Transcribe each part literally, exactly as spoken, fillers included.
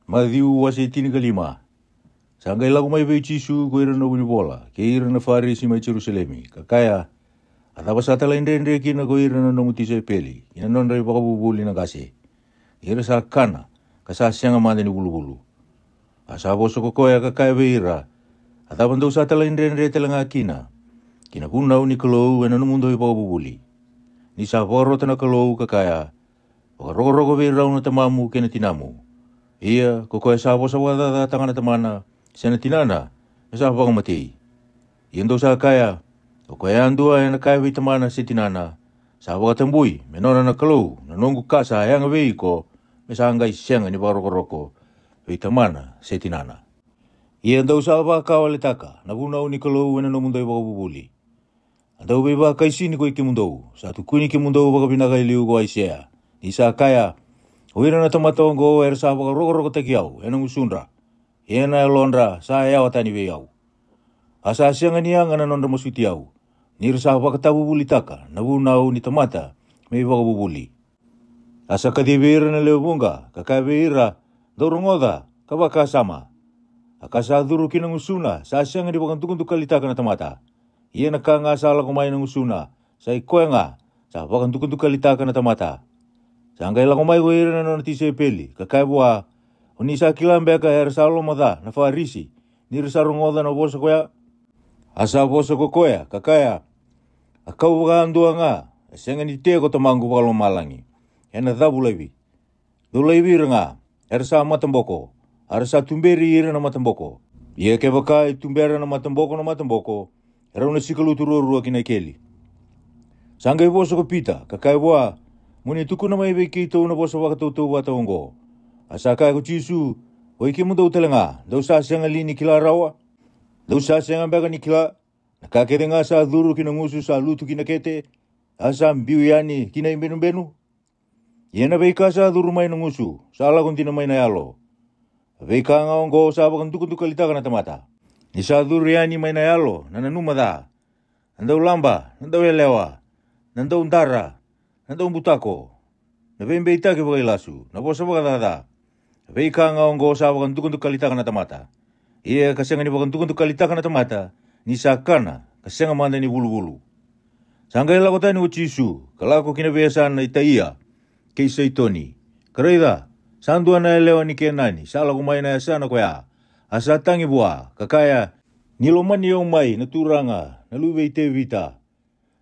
Maciu wase tinikalima. Sa qai lako mai vei Jisu ko ira na vunivola kei ira na Farisi mai Jerusalemi, ka kaya, "A cava sa talaidredre kina ko ira na nomu tisaipeli ki na nodra ivakavuvuli na qase? Ni ra sa kana, ka sa sega mada ni vuluvulu." A sa vosa ko koya ka kaya vei ira, "A cava dou sa talaidredre tale ga kina ki na vunau ni Kalou e na nomudou ivakavuvuli? Ni sa vakarota na Kalou ka kaya, 'Vakarokoroko vei rau na tamamu kei na tinamu.' Ia ko koya sa vosa vakacacataka na tamana se na tinana, me sa vakamatei. Ia dou sa kaya, 'O koya yadua e na kaya vei tamana se tinana, 'Sa vakatabui me nona na Kalou na noqu ka sa yaga vei iko,' me sa qai sega ni vakarokoroko vei tamana se tinana. Ia dou sa vakawaletaka na vunau ni Kalou e na nomudou ivakavuvuli. A dau veivakaisini ko i kemudou, sa tukuni kemudou vakavinaka e liu ko Aisea, ni sa kaya, 'O ira na tamata oqo era sa vakarokorokotaki au e na gusudra, ia na yalodra sa yawa tani vei au. A sa sega ni yaga na nodra masuti au, ni ra sa vakatavuvulitaka na vunau ni tamata me ivakavuvuli.' A sa kacivi ira na lewe vuqa, ka kaya vei ira, 'Dou rogoca, ka vakasama. A ka sa curu ki na gusuna sa sega ni vakadukadukalitaka na tamata. Ia na ka ga sa lako mai na gusuna, sa i koya ga sa vakadukadukalitaka na tamata.' Sa qai lako mai ko ira na nona tisaipeli, ka kaya vua, 'O ni sa kila beka era sa lomaca na Farisi, ni ra sa rogoca na vosa koya?' A sa vosa ko koya, ka kaya, 'A kau vakadua ga, e sega ni te ko tamaqu vakalomalagi e na cavu laivi.' Dou laivi ira ga, era sa mataboko, a ra sa tuberi ira na mataboko. Ia kevaka e tubera na mataboko na mataboko, e rau na sikalutu ruarua ki na ikeli." Sa qai vosa ko Pita, ka kaya vua, "Mo ni tukuna mai vei keitou na vosa vakatautauvata oqo." A sa kaya ko Jisu, "O i kemudou tale ga, dou sa sega li ni kila rawa? Dou sa sega beka ni kila na ka kece ga sa curu ki na gusu sa lutu ki na kete, a sa biu yani ki na ibenubenu? Ia na veika sa curu mai na gusu sa lako dina mai na yalo. A veika ga oqo sa vakadukadukalitaka na tamata. Ni sa curu yani mai na yalo na nanuma ca, na daulaba, na dauyalewa, na daudara, na daubutako, na veibeitaki vakailasu, na vosa vakacaca. A veika ga oqo sa vakadukadukalitaka na tamata. Ia ka sega ni vakadukadukalitaka na tamata, ni sa kana, ka sega mada ni vuluvulu." Sa qai lako tani ko Jisu, ka lako ki na veiyasana i Taia kei Saitoni. Ka raica, sa dua na yalewa ni Kenani sa lako mai na yasana koya, a sa tagi vua, ka kaya, "Ni lomani au mai na Turaga, na Luve i Tevita.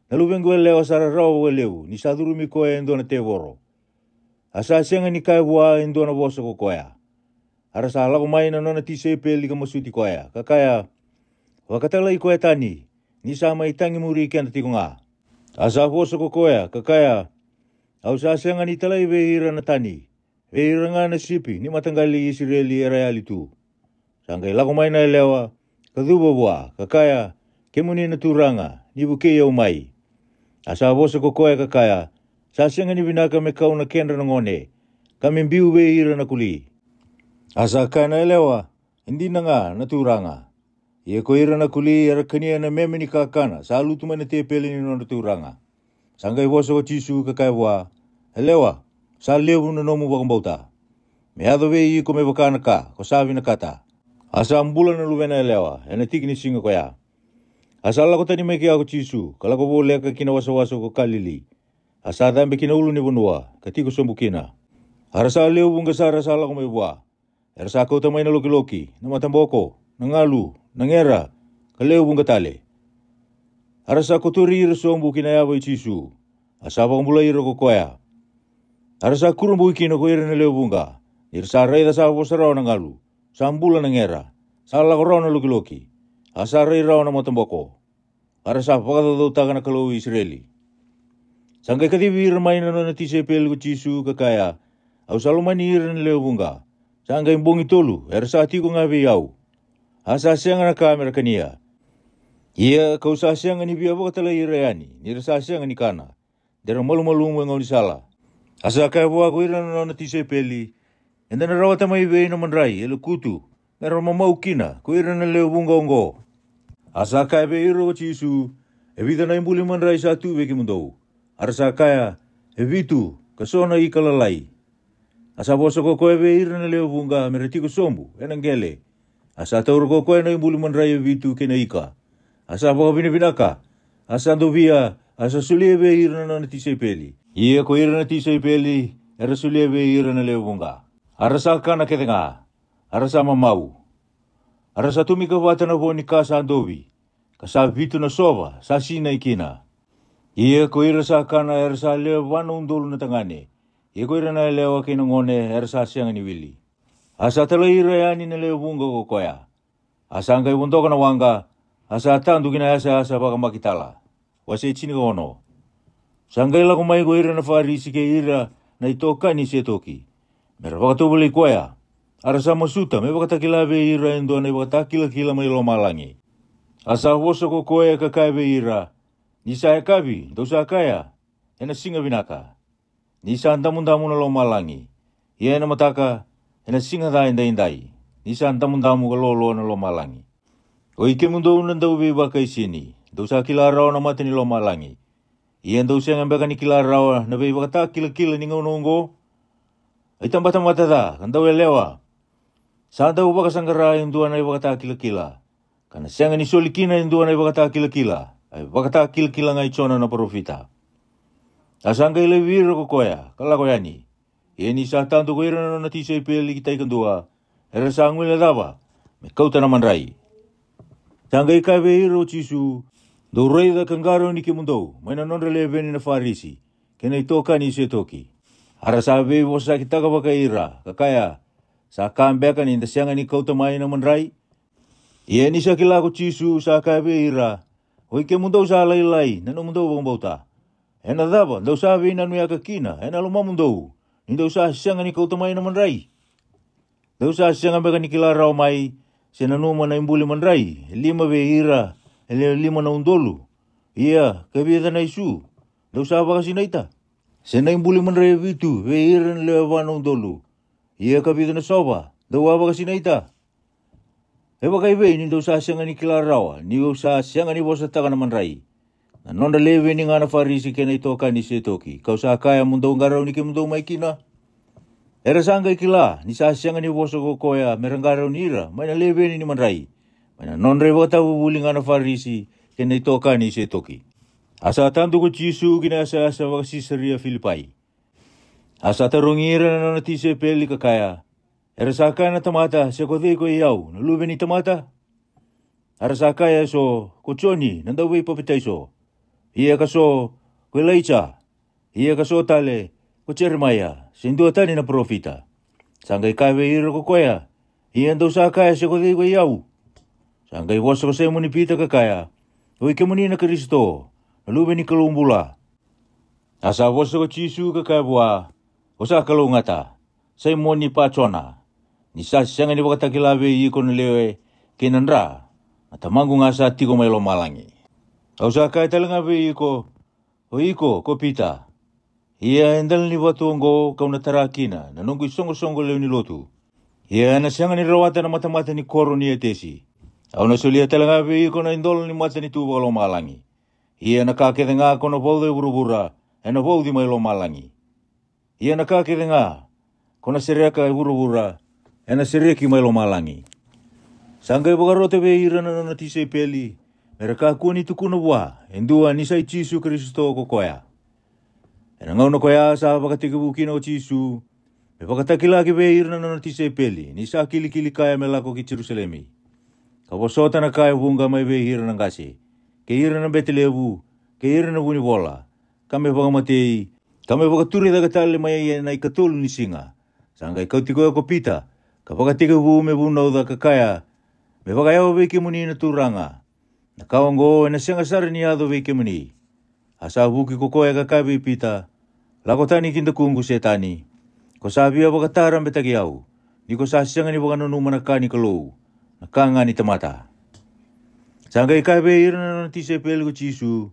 Na luvequ yalewa sa rarawa vakalevu, ni sa curumi koya e dua na tevoro." A sa sega ni kaya vua e dua na vosa ko koya. A ra sa lako mai na nona tisaipeli ka masuti koya, ka kaya, "Vakatalai koya tani, ni sa mai tagi muri keda tiko ga." A sa vosa ko koya, ka kaya, "Au sa sega ni talai vei ira na tani, vei ira ga na sipi ni mataqali i Isireli era yali tu." Sa qai lako mai na yalewa, ka cuva vua, ka kaya, "Kemuni na Turaga, ni vukei au mai." A sa vosa ko koya, ka kaya, "Sa sega ni vinaka me kau na kedra na gone, ka me biu vei ira na koli." A sa kaya na yalewa, "E dina ga, na Turaga." Ia ko ira na koli era kania na meme ni kakana sa lutu mai na tepeli ni nodra turaga. Sa qai vosa ko Jisu, ka kaya vua, "Yalewa, sa levu na nomu vakabauta. Me yaco vei iko me vaka na ka ko sa vinakata." A sa bula na luvena yalewa e na tiki ni siga koya. A sa lako tani mai kea ko Jisu, ka lako voleka ki na wasawasa ko Kalili. A sa cabe ki na ulunivanua, ka tiko sobu kina. A ra sa lewe vuqa sara sa lako mai vua. Era sa kauta mai na lokiloki, na mataboko, na galu, na gera, ka lewe vuqa tale. A ra sa kotori ira sobu ki na yava i Jisu. A sa vakabulai ira ko koya. A ra sa kurabui kina ko ira na lewe vuqa, ni ra sa raica sa vosa rawa na galu, sa bula na gera, sa lako rawa na lokiloki, a sa rai rawa na mataboko. A ra sa vakacaucautaka na Kalou i Isireli. Sa qai kacivi ira mai na nona tisaipeli ko Jisu, ka kaya, "Au sa lomani ira na lewe vuqa. Sa qai bogi tolu era sa tiko ga vei au. A sa sega na ka me ra kania. Ia ka'u sa sega ni via vakatalai ira yani, ni ra sa sega ni kana, de ra malumalumu e gaunisala." A sa kaya vua ko ira na nona tisaipeli, "Eda na rawata mai vei na madrai e lekutu, me ra mamau kina ko ira na lewe vuqa oqo?" A sa kaya vei ira ko Jisu, "E vica na ibuli madrai sa tu vei kemudou?" A ra sa kaya, "E vitu, ka so na ika lalai." A sa vosa ko koya vei ira na lewe vuqa me ra tiko sobu e na qele. A sa taura ko koya na ibuli madrai e vitu kei na ika. A sa vakavinavinaka, a sa dovia, a sa solia vei ira na nona tisaipeli. Ia ko ira na tisaipeli era solia vei ira na lewe vuqa. A ra sa kana kece ga, a ra sa mamau. A ra sa tomika vata na vo ni ka sa dovi, ka sa vitu na sova sa sinai kina. Ia ko ira sa kana era sa lewe va na udolu na tagane. Ia ko ira na yalewa kei na gone era sa sega ni wili. A sa talai ira yani na lewe vuqa ko koya. A sa qai vodoka na waqa, a sa tadu ki na yasayasa vakaMakitala. Wase tinikaono. Sa qai lako mai ko ira na Farisi kei ira na itokani Setoki, me ra vakatovolei koya. A ra sa masuta me vakatakila vei ira e dua na ivakatakilakila mai lomalagi. A sa vosa ko koya ka kaya vei ira, ni sa yakavi dou sa kaya, e na siga vinaka. Ni sa damudamu na lomalagi. Ia e na mataka, e na siga ca edaidai. Ni sa damudamu ka loaloa na lomalagi. Oi kemudou na dauveivakaisini, dou sa kila rawa na mata ni lomalagi. Ia dou sega beka ni kila rawa na veivakatakilakila ni gauna oqo? Ai tabatamata ca ka dau yalewa. Sa dau vakasaqara e dua na ivakatakilakila, ka na sega ni soli kina e dua na ivakatakilakila, a ivakatakilakila ga i Jona na parofita. A sa qai laivi ira ko koya ka lako yani. Ia ni sa tadu ko ira na nona tisaipeli ki tai kadua, era sa guilecava me kauta na madrai. Sa qai kaya vei ira o Jisu, dou raica ka qarauni kemudou mai na nodra leveni na Farisi kei na itokani Setoki. A ra sa veivosakitaka vakai ira ka kaya, sa ka beka ni da sega ni kauta mai na madrai? Ia ni sa kila ko Jisu sa kaya vei ira, oi kemudou sa lailai na nomudou vakabauta. E na cava dou sa veinanuyaka kina e na lomamudou, ni dou sa sega ni kauta mai na madrai? Dou sa sega beka ni kila rawa mai, se nanuma na ibuli madrai e lima vei ira e lewe lima na udolu? Ia ka vica na isu dou sa vakasinaita? Se na ibuli madrai e vitu vei ira na lewe va na udolu? Ia ka vica na sova dou a vakasinaita? E vakaivei ni dou sa sega ni kila rawa ni'u sa sega ni vosataka na madrai? Na nodra leveni ga na Farisi kei na itokani Setoki, ka'u sa kaya mo dou qarauni kemudou mai kina. Era sa qai kila ni sa sega ni vosa ko koya me ra qarauni ira mai na leveni ni madrai, mai na nodra ivakatavuvuli ga na Farisi kei na itokani Setoki. A sa tadu ko Jisu ki na yasayasa vakaSisaria Filipai. A sa tarogi ira na nona tisaipeli ka kaya, era sa kaya na tamata se ko cei ko i au na Luve ni tamata? A ra sa kaya e so, ko Joni na dauveipapitaiso. Ia ka so, ko Ilaija. Ia ka so tale, ko Jeremaia se dua tani na parofita. Sa qai kaya vei ira ko koya, ia dou sa kaya se ko cei ko i au? Sa qai vosa ko Saimoni Pita ka kaya, oi kemuni na Karisito, na Luve ni Kalou bula. A sa vosa ko Jisu ka kaya vua, o sa kalougata, Saimoni Pajona, ni sa sega ni vakatakila vei iko na lewe kei na dra, na Tamaqu ga sa tiko mai lomalagi. Au sa kaya tale ga vei iko, o iko ko Pita, ia e dela ni vatu oqo ka'u na tara kina na noqu isoqosoqo lewe ni lotu. Ia e na sega ni rawata na matamata ni koro ni etesi. Au na solia tale ga vei iko na idola ni matanitu vakalomalagi. Ia na ka kece ga ko na vauca e vuravura, e na vauci mai lomalagi. Ia na ka kece ga ko na sereka e vuravura, e na sereki mai lomalagi. Sa qai vakarota vei ira na nona tisaipeli, me ra kakua ni tukuna vua e dua ni sa i Jisu Karisito ko koya. E na gauna koya sa vakatekivu kina o Jisu me vakatakilaki vei ira na nona tisaipeli, ni sa kilikili kaya me lako ki Jerusalemi, ka vosota na ka e vuqa mai vei ira na qase, kei ira na bete levu, kei ira na vunivola, ka me vakamatei, ka me vakaturi cake tale mai e na ikatolu ni siga. Sa qai kauti koya ko Pita, ka vakatekivu me vunauca ka kaya, me vakayawa vei kemuni na Turaga, na ka oqo e na sega sara ni yaco vei kemuni. A sa vuki ko koya ka kaya vei Pita, lako tani ki dakuqu Setani, ko sa via vakatarabetaki au, ni ko sa sega ni vakananuma na ka ni Kalou, na ka ga ni tamata. Sa qai kaya vei ira na nona tisaipeli ko Jisu,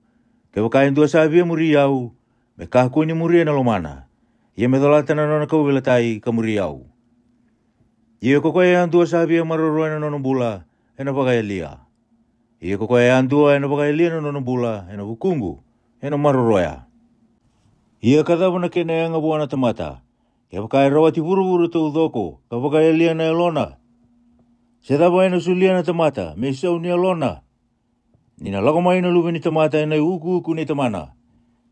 kevaka e dua sa via muri au, me kakua ni muria na lomana, ia me colata na nona kauveilatai ka muri au. Ia ko koya yadua sa via maroroya na nona bula, e na vakayalia. Ia ko koya yadua e na vakayalia na nona bula e na vukuqu, e na maroroya. Ia ka cava na kena yaga vua na tamata, Kevaka e rawati vuravura taucoko ka vakayalia na yalona, se cava ena solia na tamata me isau ni yalona? Ni na lako mai na Luve ni tamata ena iukuuku nei Tamana,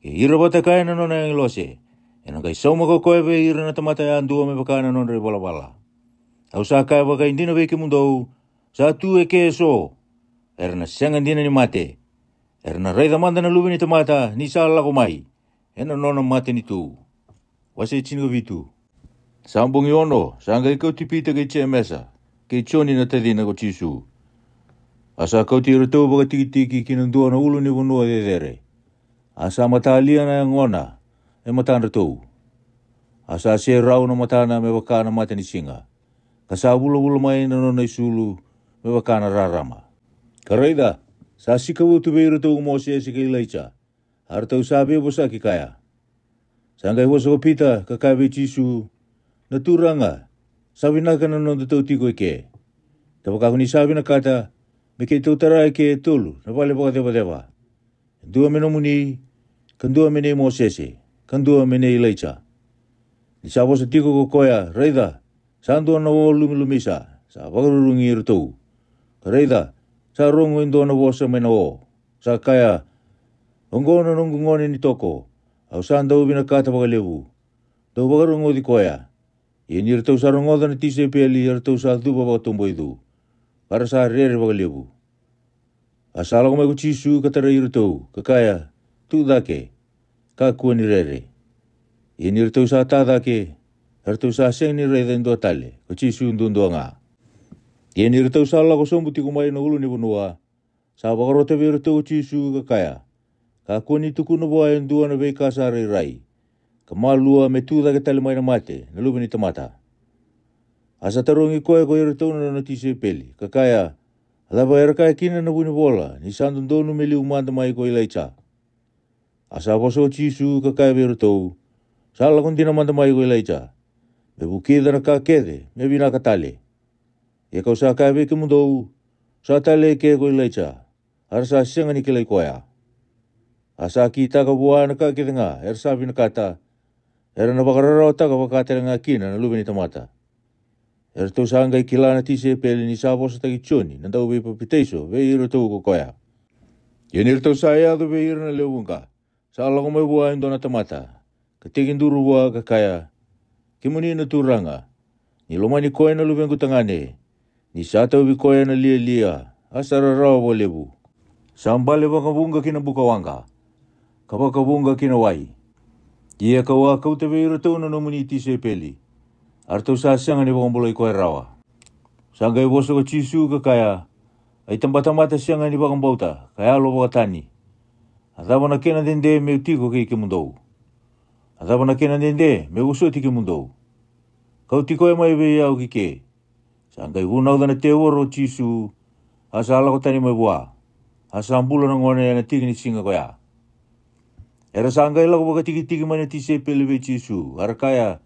kei ira vata kaya na nona agilose, ena qai sauma ko koya vei ira na tamata yadua me vaka na nodra ivalavala. Au sa kaya vakaidina vei kemudou, sa tu e ke eso, era na sega dina ni mate. Era na raica mada na Luve ni tamata ni sa lako mai ena nona matanitu. Wase tinikavitu. Sa bogi ono, sa qai kauti Pita kei Jemesa kei Joni na tacina ko Jisu. A sa kauti iratou vakatikitiki ki na dua na ulu ni vanua cecere. A sa matalia na yagona e matadratou. A sa serau na matana me vaka na mata ni siga, ka sa vulavula mai na nona isulu me vaka na rarama. Ka raica, sa sikava tu vei iratou ko Mosese kei Ilaija, a ratou sa veivosaki kaya. Sa qai vosa ko Pita ka kaya vei Jisu, na Turaga, sa vinaka na nodatou tiko e ke. Kevaka ko ni sa vinakata, me keitou tara e ke e tolu na vale vakacevaceva. E dua me nomuni, ka dua me nei Mosese, ka dua me nei Ilaija. Ni sa vosa tiko ko koya, raica, sa dua na o lumilumisa sa vakarurugi iratou. Ka raica, sa rogo e dua na vosa mai na o, sa kaya, oqo na noqu gone ni toko, au sa dau vinakata vakalevu. Dou vakarogoci koya. Ia ni ratou sa rogoca na tisaipeli, eratou sa cuva vakatoboicu, ka ra sa rere vakalevu. A sa lako mai ko Jisu ka tarai iratou, ka kaya, tu cake, kakua ni rere. Ia ni ratou sa ta cake, eratou sa sega ni raica e dua tale, ko Jisu duadua ga. Ia ni ratou sa lako sobu tiko mai na ulu ni vanua, sa vakarota vei iratou ko Jisu ka kaya, kakua ni tukuna vua e dua na veika sa rairai, ka malua me tu cake tale mai na mate na Luve ni tamata. A sa tarogi koya ko iratou na nona tisaipeli, ka kaya, a cava era kaya kina na vunivola ni sa dodonu me liu mada mai ko Ilaija? A sa vosa ko Jisu ka kaya vei iratou, sa lako dina mada mai ko Ilaija, me vukica na ka kece me vinaka tale. Ia kau sa kaya vei kemudou, sa tale e ke ko Ilaija, a ra sa sega ni kilai koya. A sa kitaka vua na ka kece ga era sa vinakata, era na vakararawataka vaka tale ga kina na Luve ni tamata. Eratou sa qai kila na tisaipeli ni sa vosataki Joni na dauveipapitaiso vei iratou ko koya. Ia ni ratou sa yaco vei ira na lewe vuqa, sa lako mai vua e dua na tamata, ka tekiduru vua ka kaya, kemuni na Turaga, ni lomani koya na luvequ tagane, ni sa tauvi koya na lialia, a sa rarawa vakalevu. Sa bale vakavuqa ki na bukawaqa, ka vakavuqa ki na wai. Ia kau a kauta vei iratou na nomuni tisaipeli, a ratou sa sega ni vakabulai koya rawa. Sa qai vosa ko Jisu ka kaya, a itabatamata sega ni vakabauta ka yalo vakatani, a cava na kena dede meu tiko kei kemudou? A cava na kena dede meu vosoti kemudou? Kauti koya mai vei au ki ke. Sa qai vunauca na tevoro o Jisu, a sa lako tani mai vua, a sa bula na gone ena tiki ni siga koya. Era sa qai lako vakatikitiki mai na tisaipeli vei Jisu, a ra kaya,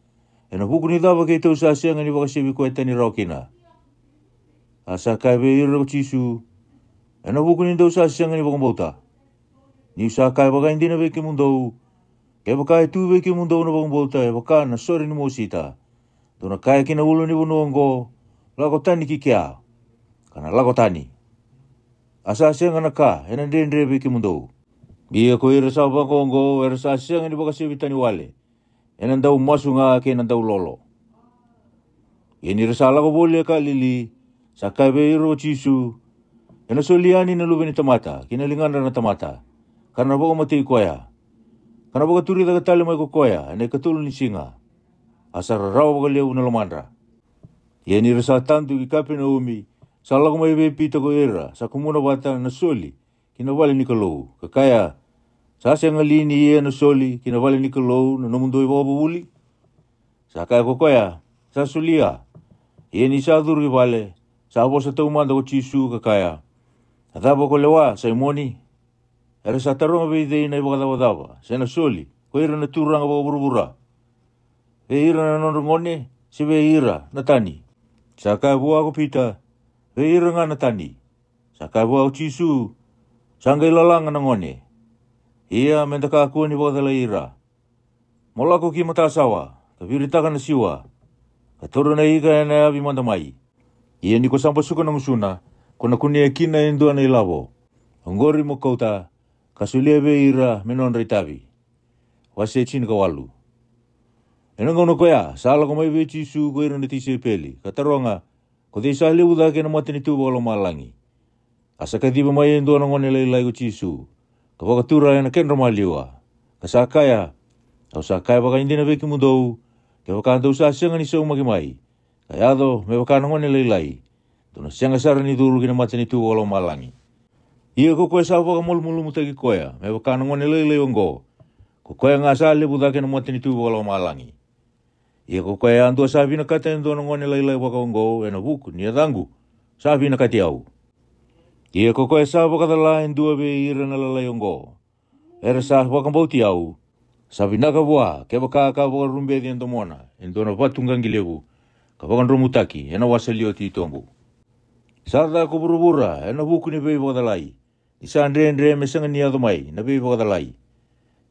ena vuku ni cava keitou sa sega ni vakasevi koya tani rawa kina? A sa kaya vei ira ko Jisu, ena vuku ni dou sa sega ni vakabauta. Niu sa kaya vakaidina vei kemudou, kevaka e tu vei kemudou na vakabauta e vaka na sore ni mosita, dou na kaya ki na ulu ni vanua oqo, lako tani ki kea, ka na lako tani. A sa sega na ka ena dredre vei kemudou. Ia ko ira sa vakaoqo era sa sega ni vakasevi tani wale, ena dau masu ga kei na dau lolo. Ia ni ra sa lako voli e Kalili, sa kaya vei ira ko Jisu, ena soli yani na Luve ni tamata ki na ligadra na tamata, ka na vakamatei koya, ka na vakaturi cake tale mai ko koya ena ikatolu ni siga. A sa rarawa vakalevu na lomadra. Ia ni ra sa tadu ki Kapenaumi, sa lako mai vei Pita ko ira sa kumuna vata na soli ki na vale ni Kalou, ka kaya, sa sega li ni ia na soli ki na vale ni Kalou na nomudou ivakavuvuli? Sa kaya ko koya, sa solia. Ia ni sa curu i vale, sa vosa taumada ko Jisu ka kaya, a cava ko lewa, Saimoni? Era sa taroga vei cei na ivakacavacava se na soli ko ira na turaga vakavuravura? Vei ira na nodra gone, se vei ira na tani? Sa kaya vua ko Pita, vei ira ga na tani. Sa kaya vua ko Jisu, sa qai lalaga na gone. Ia me da kakua ni vakacalai ira. Mo lako ki matasawa, ka viritaka na siwa, ka taura na ika ena yavi mada mai. Ia ni ko sa basuka na gusuna, ko na kunea kina e dua na ilavo. Oqori mo kauta, ka solia vei ira me nodra itavi. Wase tinikawalu. Ena gauna koya sa lako mai vei Jisu ko ira na tisaipeli, ka taroga, ko cei sa levu cake ena matanitu vakalomalagi? A sa kaciva mai e dua na gone lailai ko Jisu, ka vakatura ena kedra maliwa, ka sa kaya, au sa kaya vakaidina vei kemudou, kevaka dou sa sega ni saumaki mai, ka yaco me vaka na gone lailai, dou na sega sara ni curu ki na matanitu vakalomalagi. Ia ko koya sa vakamalumalumutaki koya me vaka na gone lailai oqo, ko koya ga sa levu cake ena matanitu vakalomalagi. Ia ko koya yadua sa vinakata e dua na gone lailai vakaoqo ena vuku ni yacaqu, sa vinakati au. Ia ko koya sa vakacala e dua vei ira na lalai oqo, era sa vakabauti au, sa vinaka vua kevaka ka vakarubeci e domona e dua na vatu qaqi levu, ka vakadromutaki ena wasa liwa titobu. Sa ca ko vuravura ena vuku ni veivakacalai, ni sa dredre me sega ni yaco mai na veivakacalai.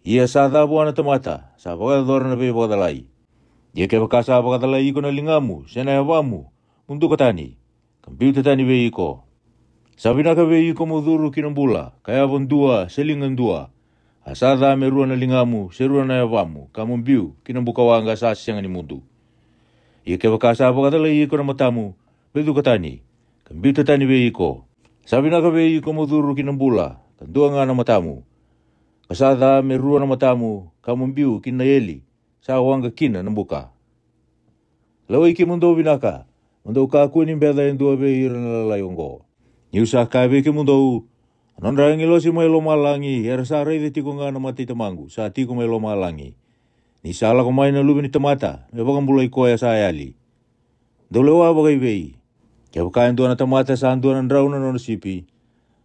Ia sa ca vua na tamata sa vakayacora na veivakacalai. Ia kevaka sa vakacalai iko na ligamu se na yavamu, mo duka tani, ka biuta tani vei iko. Sa vinaka vei iko mo curu ki na bula ka yava dua se liga dua. A sa ca me rua na ligamu se rua na yavamu ka mo biu ki na buka waqa sa sega ni mudu. Ia kevaka sa vakacalai iko na matamu, me duka tani, ka biuta tani vei iko. Sa vinaka vei iko mo curu ki na bula ka dua ga na matamu. Ka sa ca me rua na matamu ka mo biu ki na eli sa waqa kina na buka. Lewai kemudou vinaka, mo dou kakua ni beca e dua vei ira na lalai oqo. Niu sa kaya vei kemudou, a nodra agilosi mai lomalagi era sa raica tiko ga na mata i Tamaqu sa tiko mai lomalagi. Ni sa lako mai na Luve ni tamata me vakabulai koya sa yali. Dou lewa vakaivei? Kevaka e dua na tamata sa dua na drau na nona sipi,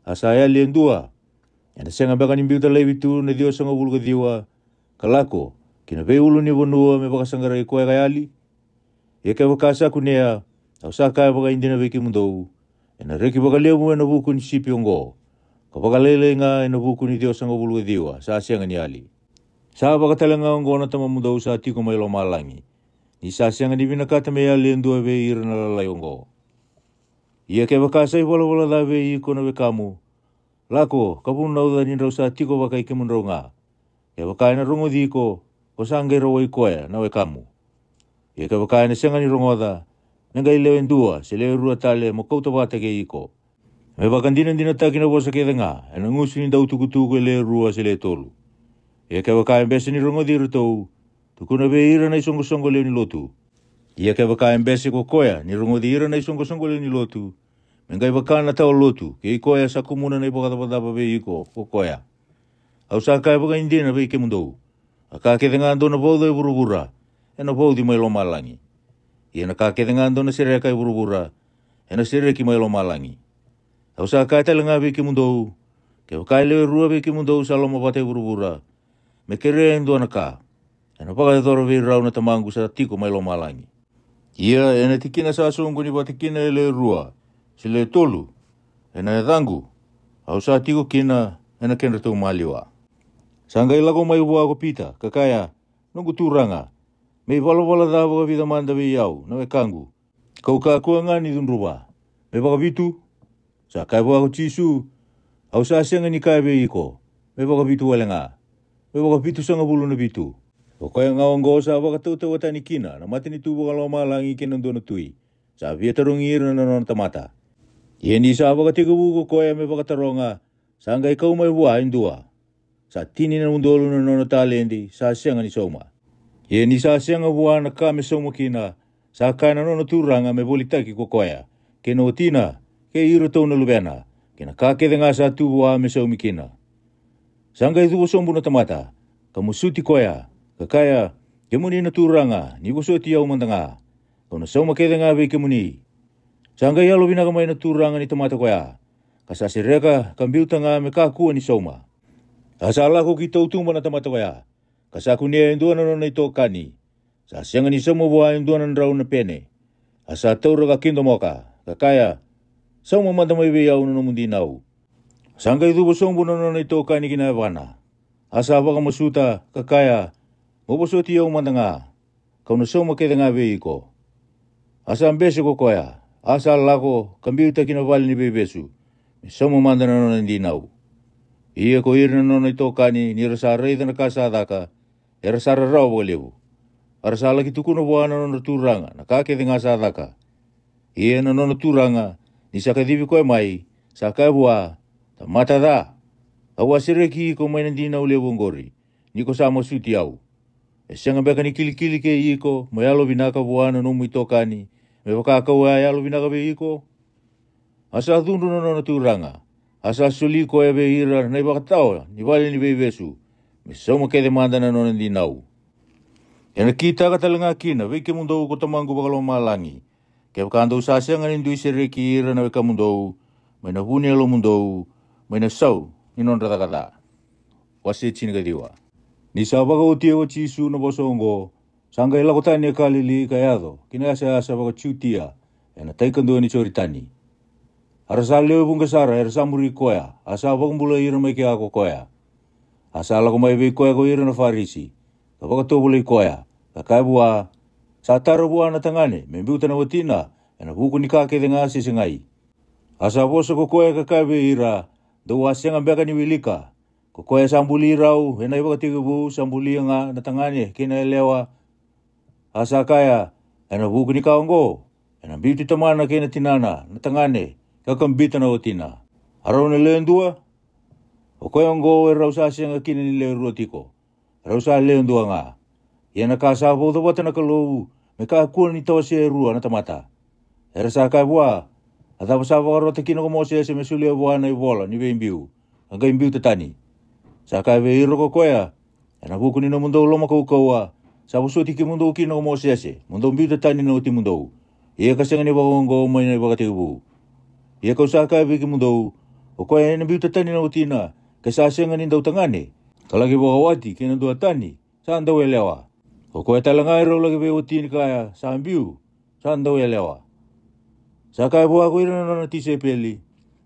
a sa yali e dua, ena sega beka ni biuta laivi tu na ciwasagavulu ka ciwa, ka lako ki na veiulunivanua me vakasaqarai koya ka yali? Ia kevaka sa kunea, au sa kaya vakaidina vei kemudou, ena reki vakalevu ena vuku ni sipi oqo, ka vakalailai ga ena vuku ni ciwasagavulu ka ciwa sa sega ni yali. Sa vakatalega oqo na Tamamudou sa tiko mai lomalagi, ni sa sega ni vinakata me yali e dua vei ira na lalai oqo. Ia kevaka sa ivalavala ca vei iko na wekamu, lako ka vunauca ni drau sa tiko vakai kemudrau ga. Kevaka ena rogoci iko, ko sa qai rawai koya na wekamu. Ia kevaka ena sega ni rogoca, me qai lewe dua se lewe rua tale mo kauta vata kei iko. Me vakadinadinataki na vosa kece ga ena gusu ni dautukutuku e lewe rua se lewe tolu. Ia kevaka e bese ni rogoci iratou, tukuna vei ira na isoqosoqo lewe ni lotu. Ia kevaka e bese ko koya ni rogoci ira na isoqosoqo lewe ni lotu, me qai vaka na tawa lotu kei koya sa kumuna na ivakacavacava vei iko ko koya. Au sa kaya vakaidina vei kemudou, a ka kece ga dou na vauca e vuravura, ena vauci mai lomalagi. Ia na ka kece ga dou na sereka e vuravura, ena sereki mai lomalagi. Au sa kaya tale ga vei kemudou, kevaka e lewe rua vei kemudou sa lomavata e vuravura, me kerea e dua na ka, ena vakayacora vei rau na Tamaqu sa tiko mai lomalagi. Ia ena tikina sa soqoni vata kina e lewe rua se lewe tolu ena yacaqu, au sa tiko kina ena kedratou maliwa. Sa qai lako mai vua ko Pita ka kaya, noqu Turaga, me ivalavala ca vakavica mada vei au na wekaqu, kau kakua ga ni cudruva, me vakavitu? Sa kaya vua ko Jisu, au sa sega ni kaya vei iko, me vakavitu wale ga, me vakavitusagavulu na vitu. O koya ga oqo sa vakatautauvata tani kina na matanitu vakalomalagi kei na dua na tui, sa via tarogi ira na nona tamata. Ia ni sa vakatekivu ko koya me vakataroga, sa qai kau mai vua e dua, sa tini na udolu na nona taledi sa sega ni sauma. Ia ni sa sega vua na ka me sauma kina, sa kaya na nona turaga me volitaki ko koya, kei na watina, kei iratou na luvena, kei na ka kece ga sa tu vua me saumi kina. Sa qai cuva sobu na tamata, ka musuti koya, ka kaya, kemuni na turaga, ni vosoti au mada ga, kau na sauma kece ga vei kemuni. Sa qai yalovinaka mai na turaga ni tamata koya, ka sa sereka ka biuta ga me kakua ni sauma. A sa lako ki tautuba na tamata koya, ka sa kunea e dua na nona itokani, sa sega ni sauma vua e dua na drau na pene. A sa taura ka kidomoka, ka kaya, sauma mada mai vei au na nomu dinau. Sa qai cuva sobu na nona itokani ki na yavana, a sa vakamasuta ka kaya, mo vosoti au mada ga. ka'u na sauma kece ga vei iko. A sa bese ko koya, a sa lako ka biuta ki na vale ni veivesu, me sauma mada na nona dinau. Ia ko ira na nona itokani, ni ra sa raica na ka sa caka, era sa rarawa vakalevu. A ra sa la'ki tukuna vua na nona turaga na ka kece ga sa caka. Ia na nona turaga, ni sa kacivi koya mai, sa kaya vua, "Tamata ca, au a sereki iko mai na dinau levu oqori, ni ko sa masuti au. E sega beka ni kilikili kei iko mo yalovinaka vua na nomu itokani, me vaka ka'u a yalovinaka vei iko?" A sa cudru na nona turaga, a sa soli koya vei ira na ivakatawa ni vale ni veivesu, me sauma kece mada na nona dinau. Ena kitaka tale ga kina vei kemudou ko Tamaqu vakalomalagi, kevaka dou sa sega ni dui sereki ira na wekamudou mai na vu ni yalomudou, mai na sau ni nodra caka ca. Wase tinikaciwa. Ni sa vakaotia ko Jisu na vosa oqo, sa qai lako tani e Kalili ka yaco ki na yasayasa vakaJutia, ena tai kadua ni Joritani. A ra sa lewe vuqa sara era sa muri koya, a sa vakabulai ira mai kea ko koya. A sa lako mai vei koya ko ira na Farisi, ka vakatovolei koya, ka kaya vua, "Sa tara vua na tagane me biuta na watina ena vuku ni ka kece ga se segai?" A sa vosa ko koya ka kaya vei ira, "Dou a sega beka ni wilika? Ko koya sa buli rau ena ivakatekivu sa bulia ga na tagane kei na yalewa. A sa kaya, ena vuku ni ka oqo, ena biuti tamana kei na tinana na tagane, ka kabita na watina. A rau na lewe dua? O koya oqo e rau sa sega kina ni lewe rua tiko. Rau sa lewe dua ga. Ia na ka sa vauca vata na Kalou, me kakua ni tawasea e rua na tamata." Era sa kaya vua, "A cava sa vakarota kina ko Mosese me solia vua na ivola ni veibiu, ka qai biuta tani?" Sa kaya vei ira ko koya, "Ena vuku ni nomudou loma kaukauwa, sa vosoti kemudou kina ko Mosese mo dou biuta tani na watimudou, ia ka sega ni vakaoqo mai na ivakatekivu. Ia ka'u sa kaya vei kemudou, o koya ena biuta tani na watina, ke sa sega ni dautagane, ka laki vakawati kei na duatani, sa dauyalewa. O koya tale ga e rau laki veiwatini kaya sa biu, sa dauyalewa." Sa kaya vua ko ira na nona tisaipeli,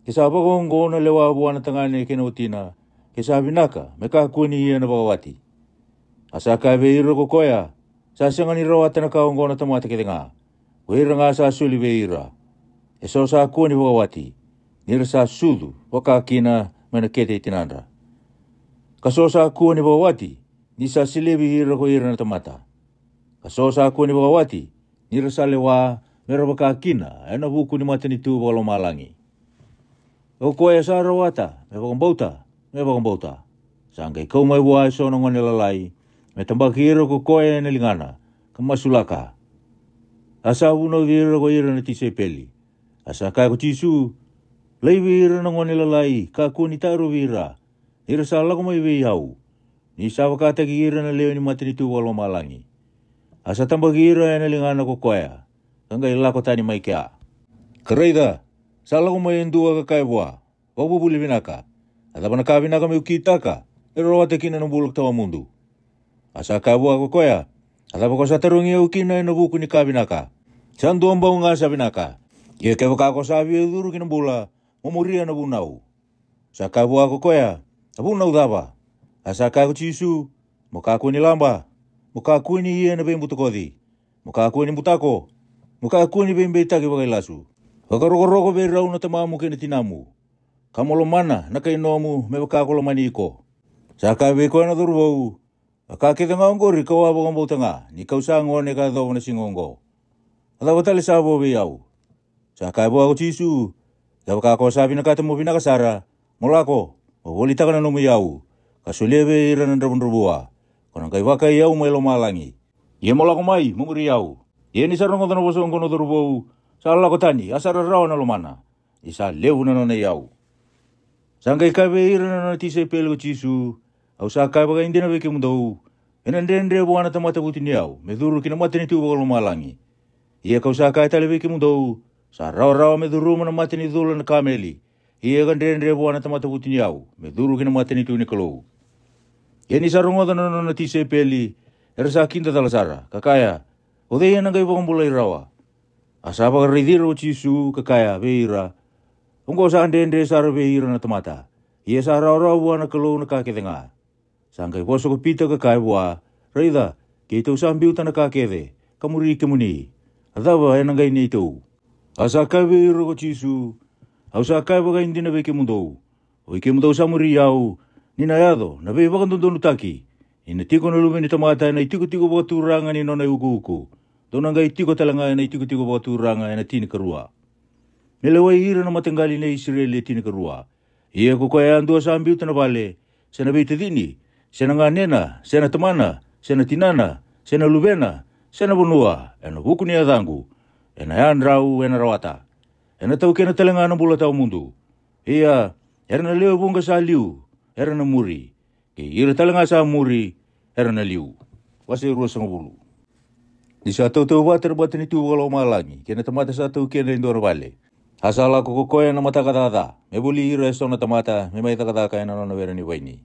"Ke sa vakaoqo na lewa vua na tagane kei na watina, ke sa vinaka me kakua ni ia na vakawati." A sa kaya vei ira ko koya, "Sa sega ni rawata na ka oqo na tamata kece ga, ko ira ga sa soli vei ira. E so sa kua ni vakawati, ni ra sa sucu vaka kina mai na kete i tinadra. Ka so sa kua ni vakawati, ni sa selevi ira ko ira na tamata. Ka so sa kua ni vakawati, ni ra sa lewa me ra vaka kina ena vuku ni matanitu vakalomalagi. O koya sa rawata me vakabauta, me vakabauta." Sa qai kau mai vua e so na gone lalai, me tabaki ira ko koya ena ligana, ka masulaka. A sa vunauci ira ko ira na tisaipeli. A sa kaya ko Jisu, "Laivi ira na gone lalai, kakua ni tarovi ira, ni ra sa lako mai vei au, ni sa vakataki ira na lewe ni matanitu vakalomalagi." A sa tabaki ira ena ligana ko koya, ka qai lako tani mai kea. Ka raica, sa lako mai e dua ka kaya vua, "Vakavuvuli vinaka, a cava na ka vinaka me'u kitaka, me'u rawata kina na bula tawamudu?" A sa kaya vua ko koya, "A cava ko sa tarogi au kina ena vuku ni ka vinaka? Sa dua bau ga sa vinaka. Ia kevaka ko sa via curu ki na bula, mo muria na vunau." Sa kaya vua ko koya, "A vunau cava?" A sa kaya ko Jisu, "Mo kakua ni laba, mo kakua ni ia na veibutakoci, mo kakua ni butako, mo kakua ni veibeitaki vakailasu. Vakarokoroko vei rau na tamamu kei na tinamu, ka mo lomana na kai nomu me vaka ko lomani iko." Sa kaya vei koya na cauravou, "A ka kece ga oqori ka'u a vakabauta ga ni ka'u sa gone ka yacova na siga oqo. A cava tale sa vo vei au?" Sa kaya vua ko Jisu, "Kevaka ko sa vinakata mo vinaka sara, mo lako, mo volitaka na nomu iyau, ka solia vei ira na dravudravua, ko na qai vakai au mai lomalagi. Ia mo lako mai mo muri au." Ia ni sa rogoca na vosa oqo na cauravou, sa lako tani, a sa rarawa na lomana, ni sa levu na nona iyau. Sa qai kaya vei ira na nona tisaipeli ko Jisu, "Au sa kaya vakaidina vei kemudou, ena dredre vua na tamata vutuniyau me curu ki na matanitu vakalomalagi. Ia ka'u sa kaya tale vei kemudou, sa rawarawa me curuma na mata ni cula na kameli, ia ka dredre vua na tamata vutuniyau me curu ki na matanitu ni Kalou." Ia ni sa rogoca na nona tisaipeli, era sa kidacala sara, ka kaya, "O cei ena qai vakabulai rawa?" A sa vakaraici ira ko Jisu ka kaya vei ira, "Oqo sa dredre sara vei ira na tamata, ia sa rawarawa vua na Kalou na ka kece ga." Sa qai vosa ko Pita ka kaya vua, "Raica, Keitou sa biuta na ka kece, ka muri kemuni. A cava ena qai neitou? A sa kaya vei ira ko Jisu, Au sa kaya vakaidina vei kemudou, oi kemudou sa muri au, ni na yaco na veivakadodonutaki, ni na tiko na Luve ni tamata ena itikotiko vakaturaga ni nona iukuuku, dou na qai tiko tale ga ena itikotiko vakaturaga ena tinikarua. Me lewai ira na mataqali nei Isireli e tinikarua. Ia ko koya yadua sa biuta na vale, se na veitacini, se na ganena, se na tamana, se na tinana, se na luvena, se na vanua, ena vuku ni yacaqu, ena yadrau ena rawata. Ena taukena tale ga na bula tawa mudu. Ia, era na lewe vuqa sa liu, era na muri. Kei ira tale ga sa muri, era na liu. Wase ruasagavulu. Ni sa tautauvata na matanitu vakalomalagi kei na tamata sa taukena e dua na vale. A sa lako ko koya na mataka caca, me voli ira e so na tamata me mai cakacaka ena nona were ni vaini.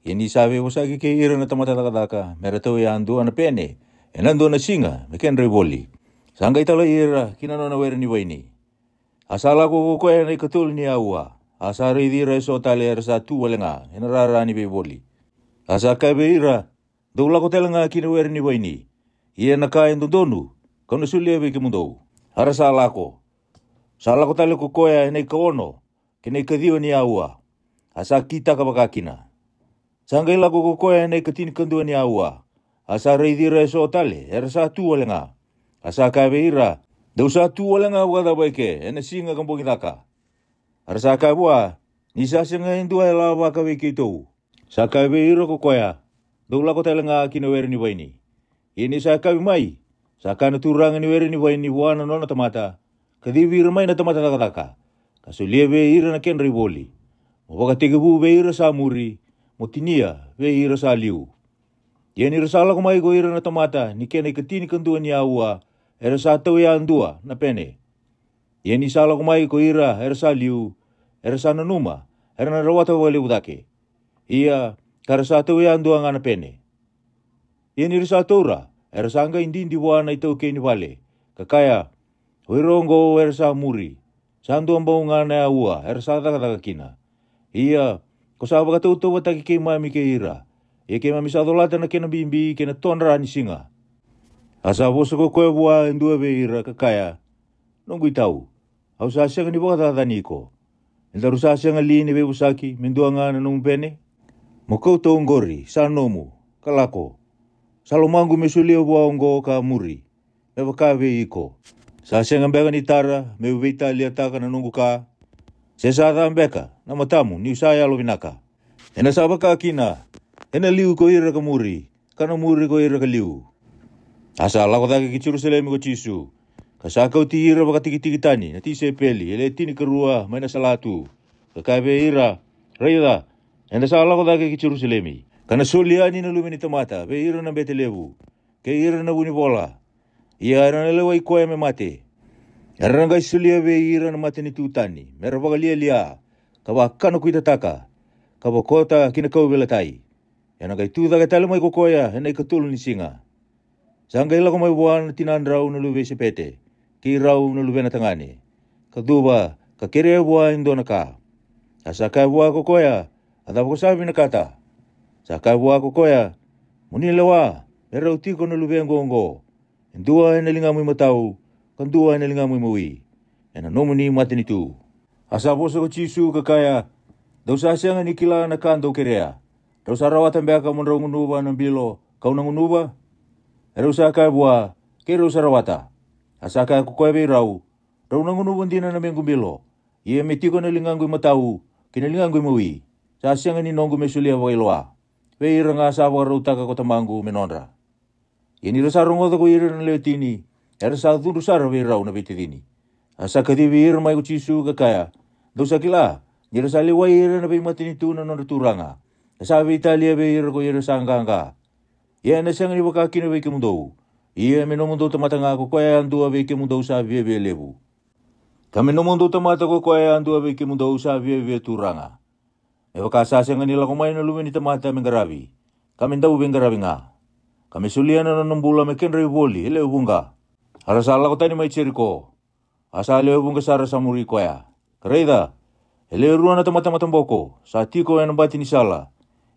Ia ni sa veivosaki kei ira na tamata cakacaka, me ra tau yadua na pene, ena dua na siga me kedra ivoli. Sa qai talai ira ki na nona were ni vaini. A sa lako ko koya na ikatolu ni aua, a sa raici ira e so tale era sa tu wale ga ena rara ni veivoli. A sa kaya vei ira, Dou lako tale ga ki na were ni vaini, ia na ka e dodonu kau na solia vei kemudou. A ra sa lako. Sa lako tale ko koya ena ikaono kei na ikaciwa ni aua, a sa kitaka vakakina. Sa qai lako ko koya ena ikatinikadua ni aua, a sa raici ira e so tale era sa tu wale ga. A sa kaya vei ira, Dou sa tu wale ga vakacava eke ena siga ka bogi caka? A ra sa kaya vua, Ni sa sega e dua e lavaka vei keitou. Sa kaya vei ira ko koya, Dou lako tale ga ki na were ni vaini. Ia ni sa yakavi mai, sa kaya na turaga ni were ni vaini vua na nona tamata, Kacivi ira mai na tamata cakacaka, ka solia vei ira na kedra ivoli. Mo vakatekivu vei ira sa muri, mo tinia vei ira sa liu. Ia ni ra sa lako mai ko ira na tamata ni kena ikatinikadua ni aua, era sa tau yadua na pene. Ia ni sa lako mai ko ira era sa liu, era sa nanuma era na rawata vakalevu cake. Ia, ka ra sa tau yadua ga na pene. Ia ni ra sa taura, era sa qai didi vua na itaukei ni vale, ka kaya, O ira oqo era sa muri, sa dua bau ga na aua era sa cakacaka kina. Ia, ko sa vakatautauvataki keimami kei ira. Ia keimami sa colata na kena bibi kei na todra ni siga. A sa vosa ko koya vua e dua vei ira ka kaya, Noqu itau, au sa sega ni vakacacani iko. E daru sa sega li ni veivosaki me dua ga na nomu pene? Mo kauta oqori sa nomu, ka lako. Sa lomaqu me solia vua oqo ka muri, me vaka vei iko. Sa sega beka ni tara me'u veitaliataka na noqu ka? Se sa ca beka na matamu ni'u sa yalovinaka? Ena sa vaka kina, ena liu ko ira ka muri, ka na muri ko ira ka liu. A sa lako cake ki Jerusalemi ko Jisu, ka sa kauti ira vakatikitiki tani na tisaipeli e le tinikarua mai na salatu, ka kaya vei ira, Raica, eda sa lako cake ki Jerusalemi, ka na soli yani na Luve ni tamata vei ira na bete levu, kei ira na vunivola. Ia era na lewai koya me mate. Era na qai solia vei ira na matanitu tani me ra vakalialia, ka vakanakuitataka, ka vakota ki na kauveilatai. Ena qai tu cake tale mai ko koya ena ikatolu ni siga. Sa qai lako mai vua na tinadrau na luve i Sepete, kei rau na luvena tagane, ka cuva ka kerea vua e dua na ka. A sa kaya vua ko koya, A cava ko sa vinakata? Sa kaya vua ko koya, Mo ni lewa me rau tiko na luvequ oqo, e dua ena ligamu imatau, ka dua ena ligamu imawi, ena nomuni matanitu. A sa vosa ko Jisu ka kaya, Dou sa sega ni kila na ka dou kerea. Drau sa rawata beka mo drau gunuva na bilo ka'u na gunuva? Erau sa kaya vua, Keirau sa rawata. A sa kaya ko koya vei rau, Drau na gunuva dina na mequ bilo, ia me tiko na ligaqu imatau kei na ligaqu imawi, sa sega ni noqu me solia vakailoa. Vei ira ga sa vakarautaka ko Tamaqu me nodra. Ia ni ra sa rogoca ko ira na lewe tini, era sa cudru sara vei rau na veitacini. A sa kacivi ira mai ko Jisu ka kaya, Dou sa kila ni ra sa lewai ira na veimatanitu na nodra turaga, ka sa veitalia vei ira ko ira sa qaqa. Ia ena sega ni vaka kina vei kemudou. Ia me nomudou tamata ga ko koya yadua vei kemudou sa viavia levu, ka me nomudou tamata ko koya yadua vei kemudou sa viavia turaga. Me vaka sa sega ni lako mai na Luve ni tamata me qaravi, ka me dau veiqaravi ga, ka me solia na nona bula me kedra ivoli e lewe vuqa. A ra sa lako tani mai Jeriko. A sa lewe vuqa sara sa muri koya. Ka raica, e lewe rua na tamata mataboko sa tiko ena bati ni sala.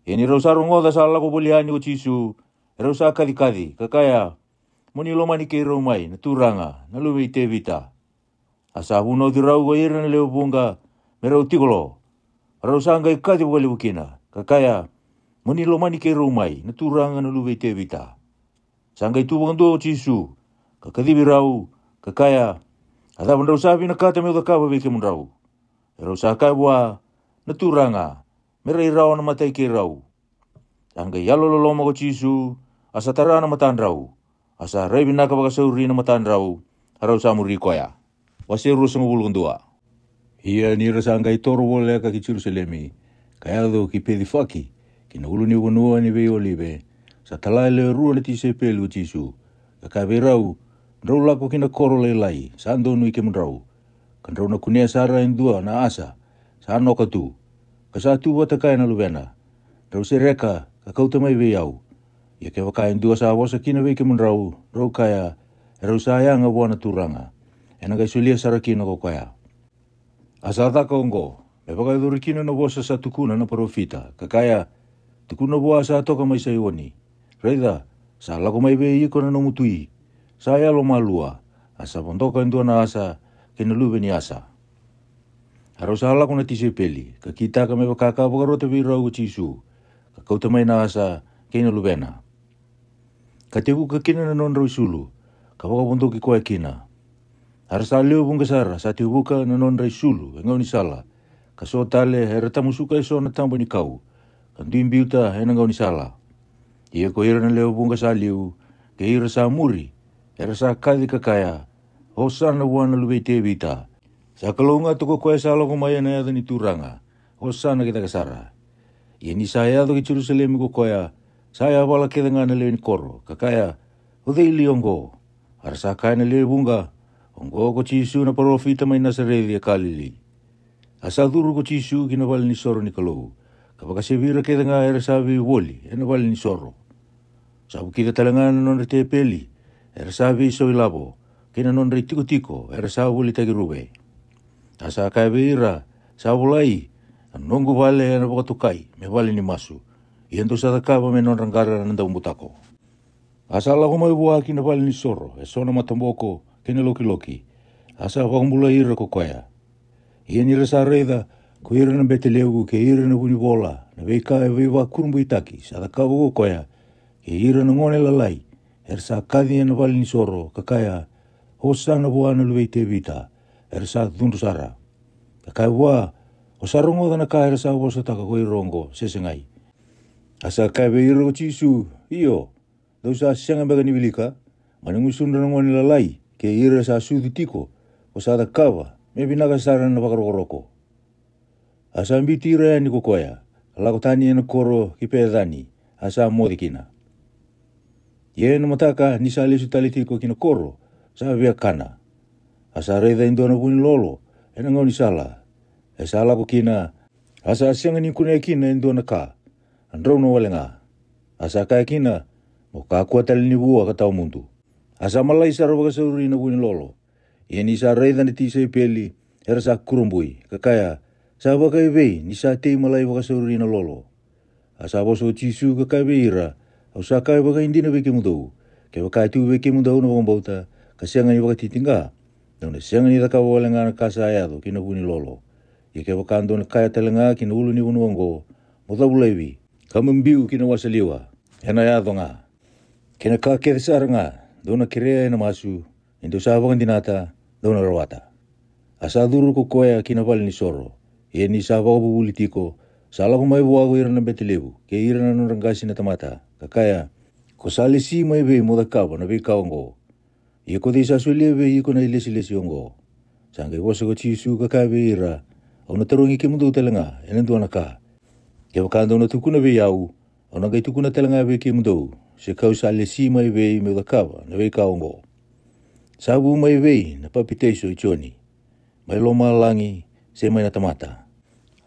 Ia ni rau sa rogoca sa lako voli yani ko Jisu, Erau sa kacikaci ka kaya, "Mo ni lomani keirau mai na Turaga, na Luve i Tevita." A sa vunauci rau ko ira na lewe vuqa me rau tiko lo. A rau sa qai kaci vakalevu kina ka kaya, "Mo ni lomani keirau mai na Turaga, na Luve i Tevita." Sa qai tu vakadua o Jisu ka kacivi rau ka kaya, "A cava drau sa vinakata meu cakava vei kemudrau?" Erau sa kaya vua, "Na Turaga, me rai rawa na matai keirau." Sa qai yalololoma ko Jisu, a sa tara na matadrau, a sa rai vinaka vakasauri na matadrau, a rau sa muri koya. Wase ruasagavulu ka dua. Ia ni ra sa qai toro voleka ki Jerusalemi, ka yaco ki Pecifaki, ki na ulunivanua ni vei Olive, sa tala e lewe rua na tisaipeli ko Jisu, ka kaya vei rau, "Drau lako ki na koro lailai sa donui kemudrau, ka drau na kunea sara e dua na asa sa noka tu, ka sa tu vata kaya na luvena. Drau sereka ka kauta mai vei au. Ia kevaka e dua sa vosa kina vei kemudrau, drau kaya, 'Erau sa yaga vua na Turaga,' ena qai solia sara kina ko koya." A sa caka oqo me vakayacori kina na vosa sa tukuna na parofita, ka kaya, "Tukuna vua sa toka mai Saioni, 'Raica, sa lako mai vei iko na nomu tui, sa yalomalua, a sa vodoka e dua na asa kei na luve ni asa.'" A rau sa lako na tisaipeli ka kitaka me vaka ka vakarota vei rau ko Jisu, ka kauta mai na asa kei na luvena. Ka tevuka kina na nodra isulu, ka vakavodoki koya kina. A ra sa lewe vuqa sara sa tevuka na nodra isulu e gaunisala, ka so tale era tamusuka e so na taba ni kau, ka dui biuta ena gaunisala. Ia ko ira na lewe vuqa sa liu, kei ira sa muri, era sa kaci ka kaya, "Osana vua na Luve i Tevita. Sa kalougata ko koya sa lako mai ena yaca ni Turaga. Osana ki cake sara." Ia ni sa yaco ki Jerusalemi ko koya, sa yavala kece ga na lewe ni koro, ka kaya, "O cei li oqo?" A ra sa kaya na lewe vuqa, "Oqo ko Jisu na parofita mai Nasareci e Kalili." A sa curu ko Jisu ki na vale ni soro ni Kalou, ka vakasevi ira kece ga era sa veivoli ena vale ni soro. Sa vukica tale ga na nodra tepeli era sa veisau ilavo, kei na nodra itikotiko era sa volitaki ruve. A sa kaya vei ira, "Sa volai, 'A noqu vale ena vakatokai me vale ni masu,' ia dou sa cakava me nodra qara na daubutako." A sa lako mai vua ki na vale ni soro e so na mataboko kei na lokiloki, a sa vakabulai ira ko koya. Ia ni ra sa raica ko ira na bete levu kei ira na vunivola na veika e veivakurabuitaki sa cakava ko koya, kei ira na gone lalai era sa kaci ena vale ni soro, ka kaya, "Osana vua na Luve i Tevita," era sa cudru sara. Ka kaya vua, "O sa rogoca na ka era sa vosataka ko ira oqo, se segai?" A sa kaya vei ira ko Jisu, "Io, dou sa sega beka ni wilika? Mai na gusudra na gone lalai kei ira sa sucu tiko, ko sa cakava me vinaka sara na vakarokoroko." A sa biuti ira yani ko koya, ka lako tani ena koro ki Pecani, a sa moce kina. Ia ena mataka ni sa lesu tale tiko ki na koro, sa via kana. A sa raica e dua na vunilolo ena gaunisala, e sa lako kina, a sa sega ni kunea kina e dua na ka, a drauna wale ga. A sa kaya kina, "Mo kakua tale ni vua ka tawa mudu." A sa malai sara vakasauri na vunilolo. Ia ni sa raica na tisaipeli, era sa kurabui, ka kaya, "Sa vakaevei ni sa tei malai vakasauri na lolo?" A sa vosa ko Jisu ka kaya vei ira, "Au sa kaya vakaidina vei kemudou, kevaka e tu vei kemudou na vakabauta, ka sega ni vakatitiqa, dou na sega ni cakava wale ga na ka sa yaco ki na vunilolo. Ia kevaka dou na kaya tale ga ki na ulunivanua oqo, 'Mo cavu laivi, ka mo biu ki na wasa liwa,' ena yaco ga. Kei na ka kece sara ga dou na kerea ena masu, ni dou sa vakadinata, dou na rawata." A sa curu ko koya ki na vale ni soro. Ia ni sa vakavuvuli tiko, sa lako mai vua ko ira na bete levu kei ira na nodra qase na tamata, ka kaya, "Ko sa lesi mai vei mo cakava na veika oqo? Ia ko cei sa solia vei iko na ilesilesi oqo?" Sa qai vosa ko Jisu ka kaya vei ira, "Au na tarogi kemudou tale ga ena dua na ka. Kevaka dou na tukuna vei au, au na qai tukuna tale ga vei kemudou se kau sa lesi mai vei meu cakava na veika oqo. Sa vu mai vei na papitaiso i Joni, mai lomalagi se mai na tamata?"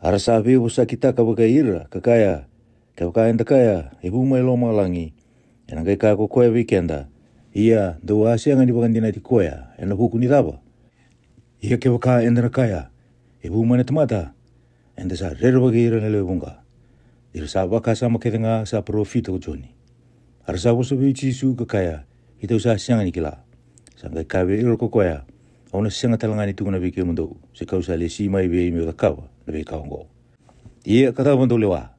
A ra sa veivosakitaka vakai ira ka kaya, "Kevaka eda kaya, 'E vu mai lomalagi,' ena qai kaya ko koya vei keda, 'Ia dou a sega ni vakadinati koya ena vuku ni cava?' Ia kevaka eda na kaya, 'E vu mai na tamata,' eda sa rerevaki ira na lewe vuqa. Ni ra sa vakasama kece ga sa parofita ko Joni." A ra sa vosa vei Jisu ka kaya, "Keitou sa sega ni kila." Sa qai kaya vei ira ko koya, "Au na sega tale ga ni tukuna vei kemudou, se ka'u sa lesi mai vei me'u cakava na veika oqo." Ia ka cava dou lewa?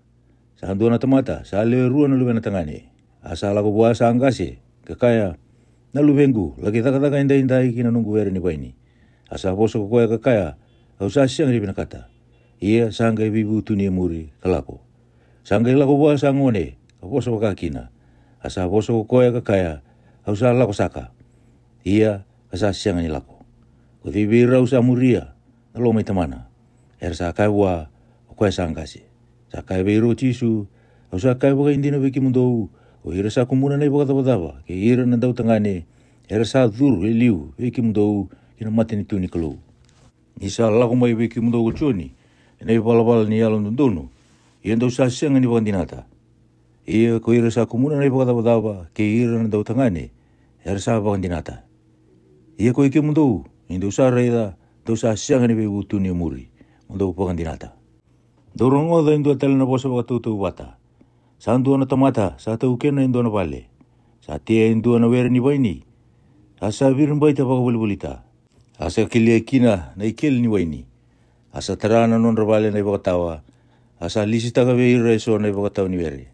Sa dua na tamata sa lewe rua na luvena tagane. A sa lako vua sa qase, ka kaya, "Na luvequ, laki cakacaka edaidai ki na noqu were ni vaini." A sa vosa ko koya ka kaya, "Au sa sega ni vinakata." Ia sa qai veivutuni e muri ka lako. Sa qai lako vua sa gone, ka vosa vaka kina. A sa vosa ko koya ka kaya, "Au sa lako saka." Ia ka sa sega ni lako. Ko cei vei rau sa muria na loma i tamana? Era sa kaya vua, ko koya sa qase. Sa kaya vei ira ko Jisu, "Au sa kaya vakaidina vei kemudou, ko ira sa kumuna na ivakacavacava kei ira na dautagane, era sa curu e liu vei kemudou ki na matanitu ni Kalou. Ni sa lako mai vei kemudou ko Joni ena ivalavala ni yalododonu, ia dou sa sega ni vakadinata. Ia ko ira sa kumuna na ivakacavacava kei ira na dautagane, era sa vakadinata. Ia ko i kemudou, ni dou sa raica, dou sa sega ni veivutuni e muri, mo dou vakadinata. Dou rogoca e dua tale na vosa vakatautauvata. Sa dua na tamata sa taukena e dua na vale. Sa tea e dua na were ni vaini, a sa viribaita vakavolivolita. A sa kelia kina na ikeli ni waini. A sa tara na nodra vale na ivakatawa. A sa lisitaka vei ira eso na ivakatawa ni were.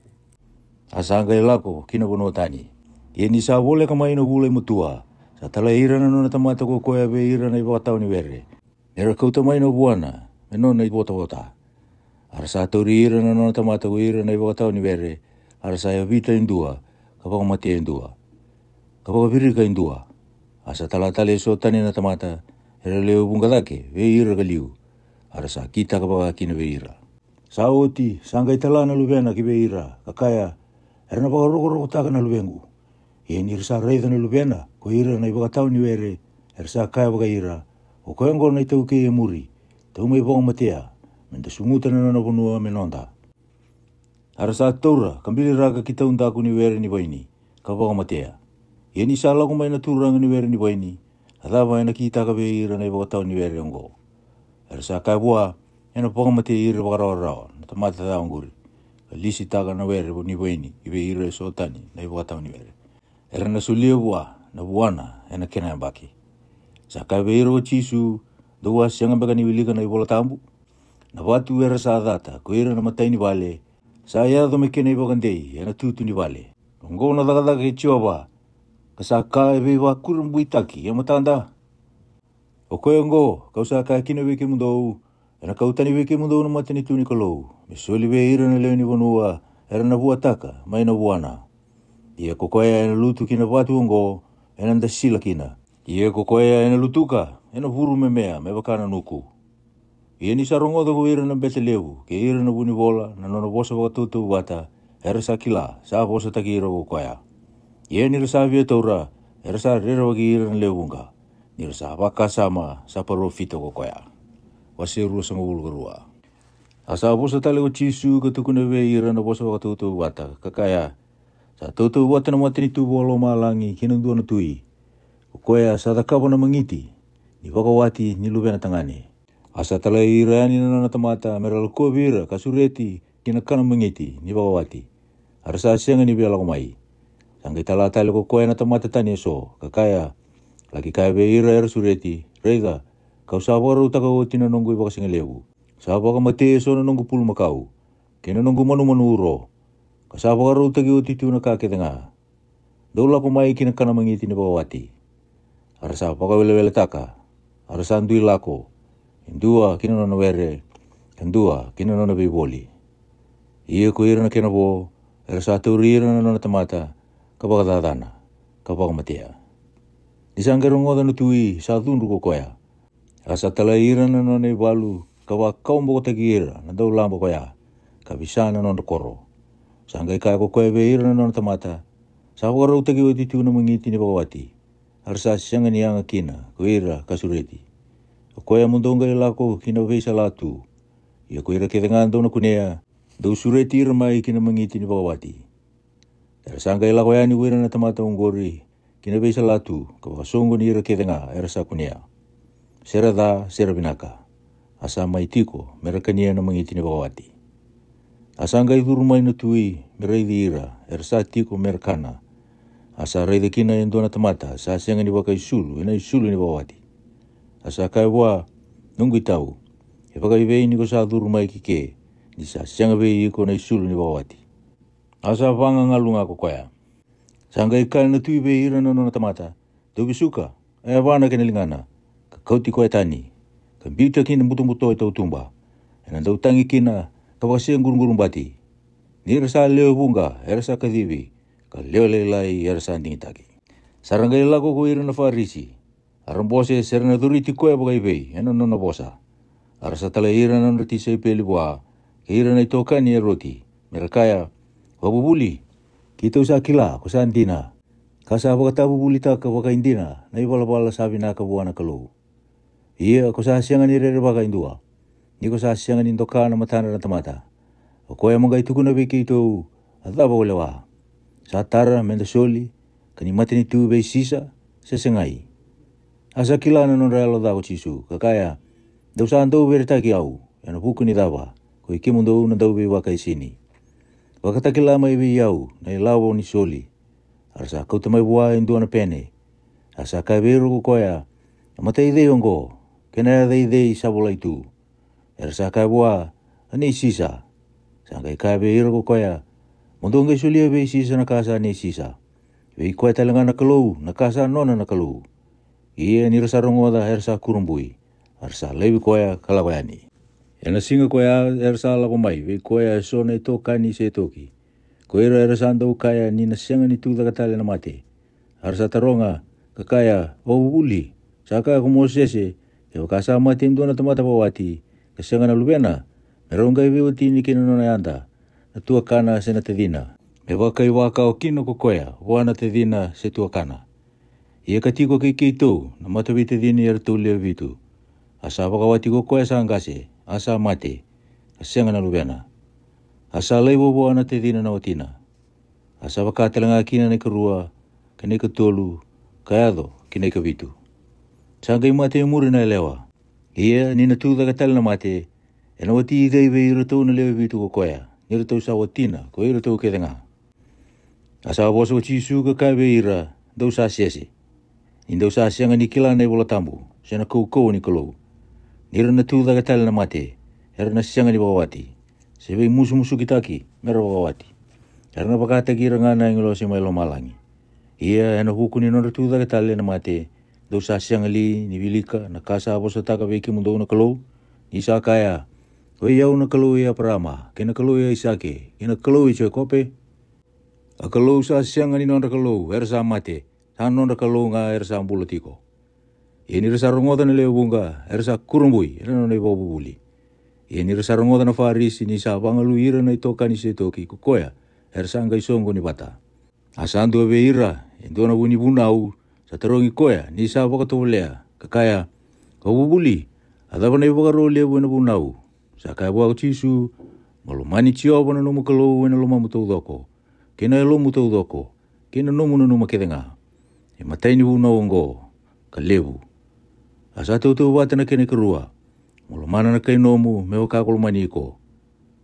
A sa qai lako ki na vanua tani. Ia ni sa voleka mai na vula i matua, sa talai ira na nona tamata ko koya vei ira na ivakatawa ni were, me ra kauta mai na vuana me nona ivotavota. A ra sa tauri ira na nona tamata ko ira na ivakatawa ni were, a ra sa yavita e dua, ka vakamatea e dua, ka vakavirika e dua. A sa tala tale eso tani na tamata, era lewe vuqa cake vei ira ka liu, a ra sa kitaka vaka kina vei ira. Sa oti, sa qai tala na luvena ki vei ira, ka kaya, era na vakarokorokotaka na luvequ. Ia ni ra sa raica na luvena ko ira na ivakatawa ni were, era sa kaya vaka ira, o koya oqo na itaukei e muri, dou mai vakamatea, me da sumuta na nona vanua me noda. A ra sa taura ka biliraka ki taudaku ni were ni vaini, ka vakamatea. Ia ni sa lako mai na turaga ni were ni vaini, a cava ena kitaka vei ira na ivakatawa ni were oqo? Era sa kaya vua, ena vakamatei ira vakarawarawa na tamata ca oqori, ka lisitaka na were ni vaini ki vei ira eso tani na ivakatawa ni were. Era na solia vua na vuana ena kena yabaki. Sa kaya vei ira o Jisu, dou a sega beka ni wilika na iVola Tabu? Na vatu era sa cata ko ira na matai ni vale, sa yaco me kena ivakadei ena tutu ni vale. Oqo na cakacaka i Jiova, ka sa ka e veivakurabuitaki e matada. O koya oqo, ka'u sa kaya kina vei kemudou, ena kau tani vei kemudou na matanitu ni Kalou, me soli vei ira na lewe ni vanua era na vuataka mai na vuana. Ia ko koya ena lutu ki na vatu oqo, ena dasila kina. Ia ko koya ena lutuka, ena vuru memea me vaka na nuku. Ia ni sa rogoca ko ira na bete levu kei ira na vunivola na nona vosa vakatautauvata, era sa kila sa vosataki ira ko koya. Ia ni ra sa via taura, era sa rerevaki ira na lewe vuqa, ni ra sa vakasama sa parofita ko koya. Wase ruasagavulu ka rua. A sa vosa tale ko Jisu ka tukuna vei ira na vosa vakatautauvata, ka kaya, sa tautauvata na matanitu vakalomalagi ki na dua na tui, ko koya sa cakava na magiti ni vakawati ni luvena tagane. A sa talai ira yani na nona tamata me ra lakovi ira ka sureti ki na kana magiti ni vakawati. A ra sa sega ni via lako mai. Sa qai tala tale ko koya na tamata tani eso, ka kaya, laki kaya vei ira era sureti, raica, ka'u sa vakarautaka oti na noqu ivakasigalevu. Sa vakamatei eso na noqu pulumakau, kei na noqu manumanu uro, ka sa vakarautaki oti tu na ka kece ga. Dou lako mai ki na kana magiti ni vakawati. A ra sa vakaweleweletaka, a ra sa dui lako, e dua ki na nona were, e dua ki na nona veivoli. Ia ko ira na kena vo, era sa tauri ira na nona tamata, ka vakacacana, ka vakamatea. Ni sa qai rogoca na tui, sa cudru ko koya. A sa talai ira na nona ivalu, ka vakawabokotaki ira na daulaba koya, ka visa na nodra koro. Sa qai kaya ko koya vei ira na nona tamata, sa vakarautaki oti tu na magiti ni vakawati. A ra sa sega ni yaga kina ko ira ka sureti. O koya mo dou qai lako ki na veisalatu. Ia ko ira kece ga dou na kunea, dou sureti ira mai ki na magiti ni vakawati. Era sa qai lako yani ko ira na tamata oqori ki na veisalatu, ka vakasoqoni ira kece ga era sa kunea, se ra ca se ra vinaka. A sa mai tiko me ra kania na magiti ni vakawati. A sa qai curu mai na tui me raici ira era sa tiko me ra kana. A sa raica kina e dua na tamata sa sega ni vakaisulu ena isulu ni vakawati. A sa kaya vua, "Noqu itau, e vakaivei ni ko sa curu mai ki ke, ni sa sega vei iko na isulu ni vakawati?" A sa vagagalu ga ko koya. Sa qai kaya na tui vei ira na nona tamata, "Dou vesuka, a yavana kei na ligana, ka kauti koya tani, ka biuta ki na butobuto e tautuba, ena dau tagi kina ka vakasegurugurubati. Ni ra sa lewe vuqa era sa kacivi, ka lewe lailai era sa digitaki." Sa ra qai lako ko ira na Farisi, a ra bose se ra na coriti koya vakaivei ena nona vosa. A ra sa talai ira na nodra tisaipeli vua, kei ira na itokani e Eroti, me ra kaya, "Vakavuvuli, keitou sa kila ko sa dina, ka sa vakatavuvulitaka vakaidina na ivalavala sa vinaka vua na Kalou. Ia ko sa sega ni rerevaka e dua, ni ko sa sega ni doka na matadra na tamata. O koya mo qai tukuna vei keitou a cava o lewa. Sa tara me da soli, ka ni matanitu vei Sisa, se segai?" A sa kila na nodra yalo ca ko Jisu, ka kaya, "Dou sa dau veretaki au ena vuku ni cava, ko i kemudou na dauveivakaisini? Vakatakila mai vei au na ilavo ni soli." A ra sa kauta mai vua e dua na pene. A sa kaya vei ira ko koya, "A matai cei oqo, kei na yaca i cei sa volai tu?" Era sa kaya vua, "A nei Sisa." Sa qai kaya vei ira ko koya, "Mo dou qai solia vei Sisa na ka sa nei Sisa, vei koya tale ga na Kalou na ka sa nona na Kalou." Ia ni ra sa rogoca era sa kurabui, a ra sa laivi koya ka lako yani. Ena siga koya era sa lako mai vei koya e so na itokani Setoki, ko ira era sa dau kaya ni na sega ni tucake tale na mate. A ra sa taroga, ka kaya, "Vakavuvuli, sa kaya ko Mosese, kevaka sa mate e dua na tamata vakawati, ka sega na luvena, me rau qai veiwatini kei na nona yada na tuakana se na tacina, me vakaivakawa kina ko koya vua na tacina se tuakana. Ia ka tiko kei keitou na mataveitacini eratou lewe vitu. A sa vakawati ko koya sa qase, a sa mate, ka sega na luvena. A sa laiva vua na tacina na watina. A sa vaka tale ga kina na ikarua, kei na ikatolu, ka yaco ki na ikavitu. Sa qai mate e muri na yalewa. Ia ni na tucake tale na mate, ena wati i cei vei iratou na lewe vitu ko koya, ni ratou sa watina ko iratou kece ga?" A sa vosa ko Jisu ka kaya vei ira, "Dou sa sese, ni dou sa sega ni kila na iVola Tabu se na kaukauwa ni Kalou. Ni ra na tucake tale na mate, era na sega ni vakawati, se veimusumsukitaki me ra vakawati. Era na vakataki ira ga na agilosi mai lomalagi. Ia ena vuku ni nodra tucake tale na mate, dou sa sega li ni wilika na ka sa vosataka vei kemudou na Kalou, ni sa kaya, 'Oi au na Kalou i Eparaama, kei na Kalou i Aisake, kei na Kalou i Jekope'? A Kalou sa sega ni nodra Kalou era sa mate, sa nodra Kalou ga era sa bula tiko." Ia ni ra sa rogoca na lewe vuqa, era sa kurabui ena nona ivakavuvuli. Ia ni ra sa rogoca na Farisi ni sa vagalui ira na itokani Setoki ko koya, era sa qai soqoni vata. A sa dua vei ira, e dua na vu ni vunau, sa tarogi koya ni sa vakatovolea, ka kaya, "Vakavuvuli, a cava na ivakaro levu ena vunau?" Sa kaya vua ko Jisu, "Mo lomani Jiova na nomu Kalou ena lomamu taucoko, kei na yalomu taucoko, kei na nomu nanuma kece ga. E matai ni vunau oqo, ka levu. A sa tautauvata na kena ikarua, mo lomana na kai nomu me vaka ko lomani iko.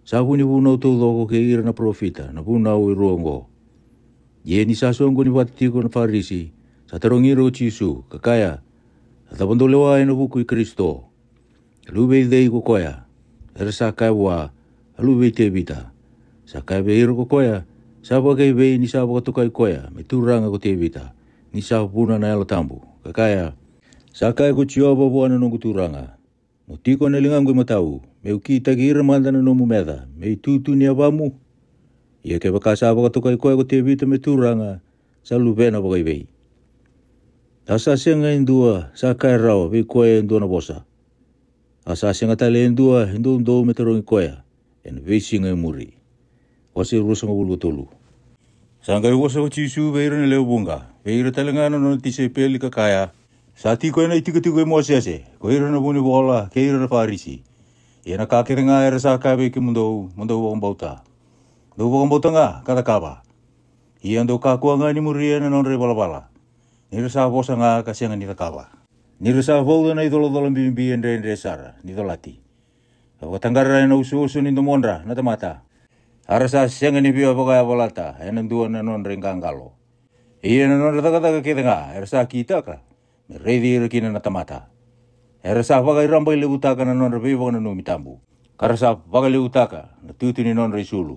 Sa vu ni vunau taucoko kei ira na parofita na vunau e rua oqo." Ia ni sa soqoni vata tiko na Farisi, sa tarogi ira ko Jisu, ka kaya, "A cava dou lewa ena vuku i Karisito? A luve i cei ko koya?" Era sa kaya vua, "A luve i Tevita." Sa kaya vei ira ko koya, "Sa vakaivei ni sa vakatokai koya me turaga ko Tevita, ni sa vuna na Yalo Tabu, ka kaya, 'Sa kaya ko Jiova vua na noqu Turaga, mo tiko ena ligaqu imatau, me'u kitaki ira mada na nomu meca me itutu ni yavamu'? Ia kevaka sa vakatokai koya ko Tevita me turaga, sa luvena vakaivei?" A sa sega e dua sa kaya rawa vei koya e dua na vosa. A sa sega tale e dua e doudou me tarogi koya ena veisiga e muri. Wase ruasagavulu ka tolu. Sa qai vosa ko Jisu vei ira na lewe vuqa, vei ira tale ga na nona tisaipeli, ka kaya, "Sa tiko ena itikotiko i Mosese ko ira na vunivola kei ira na Farisi. Ia na ka kece ga era sa kaya vei kemudou mo dou vakabauta, dou vakabauta ga ka cakava. Ia dou kakua ga ni muria na nodra ivalavala, ni ra sa vosa ga ka sega ni cakava. Ni ra sa vauca na icolacola bibi e dredre sara ni colati, ka vakataqara ena usuusu ni domodra na tamata, A ra sa sega ni via vakayavalata e na dua na nodra i qaqalo. Ia na nodra cakacaka kece ga era sa kitaka me raici ira kina na tamata. Era sa vakarabailevutaka na nodra veivakananumi tabu, ka ra sa vakalevutaka na tutu ni nodra i sulu.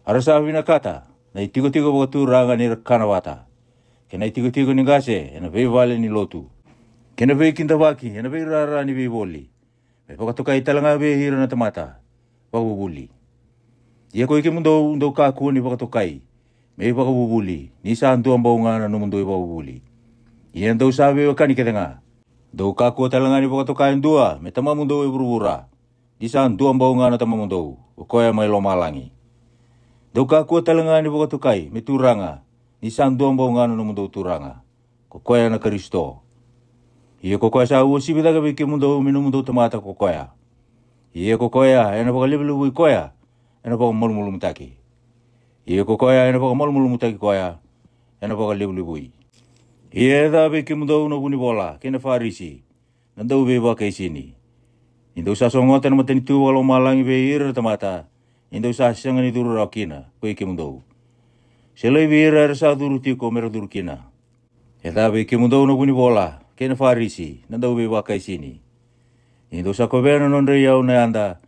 A ra sa vinakata na i tikotiko vakaturaga ni ra kana vata, kei na i tikotiko ni qase e na veivale ni lotu, kei na veikidavaki e na veirara ni veivoli, me vakatokai tale ga vei ira na tamata vakavuvuli. Ia ko i kemudou dou kakua ni vakatokai me i vakavuvuli, ni sa dua bau ga na nomudou i vakavuvuli. Ia dou sa veiwekani kece ga. Dou kakua tale ga ni vakatoka e dua me tamamudou e vuravura, ni sa dua bau ga na tamamudou, o koya mai lomalagi. Dou kakua tale ga ni vakatokai me turaga, ni sa dua bau ga na nomudou Turaga, ko koya na Karisito. Ia ko koya sa uasivi cake vei kemudou me nomudou tamata ko koya. Ia ko koya e na vakalevulevui koya e na vakamalumalumutaki. Ia ko koya e na vakamalumalumutaki koya e na vakalevulevui. Ia e ca vei kemudou na vunivola kei na Farisi, na dau veivakaisini! Ni dou sa sogota na matanitu vakalomalagi vei ira na tamata, ni dou sa sega ni curu rawa kina ko i kemudou, se laivi ira era sa curu tiko me ra curu kina. E ca vei kemudou na vunivola kei na Farisi, na dau veivakaisini! Ni dou sa kovea na nodra i yau na yada,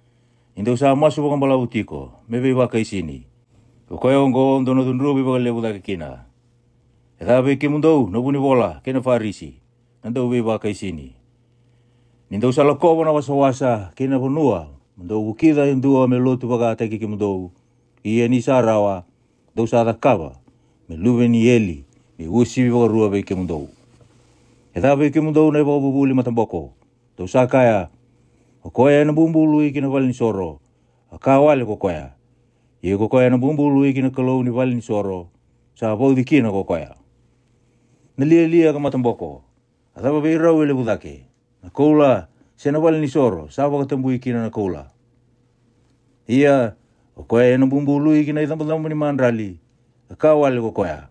ni dou sa masu vakabalavu tiko me veivakaisini. O koya oqo dou na cudruvi vakalevu cake kina. E ca vei kemudou na vunivola kei na Farisi, na dau veivakaisini! Ni dou sa lakova na wasawasa kei na vanua mo dou vukica e dua me lotu vakataki kemudou, ia ni sa rawa, dou sa cakava me luve ni eli me uasivi vakarua vei kemudou. E ca vei kemudou na i vakavuvuli mataboko! Dou sa kaya, o koya e na bubului ki na valenisoro, a ka wale ko koya. Ia ko koya e na bubului ki na kalou ni valenisoro, sa vauci kina ko koya. Na lialia ka mataboko! A cava vei rau e levu cake, na koula, se na valenisoro sa vakatabui kina na koula? Ia, o koya e na bubului ki na i cabocabo ni madrali, a ka wale ko koya.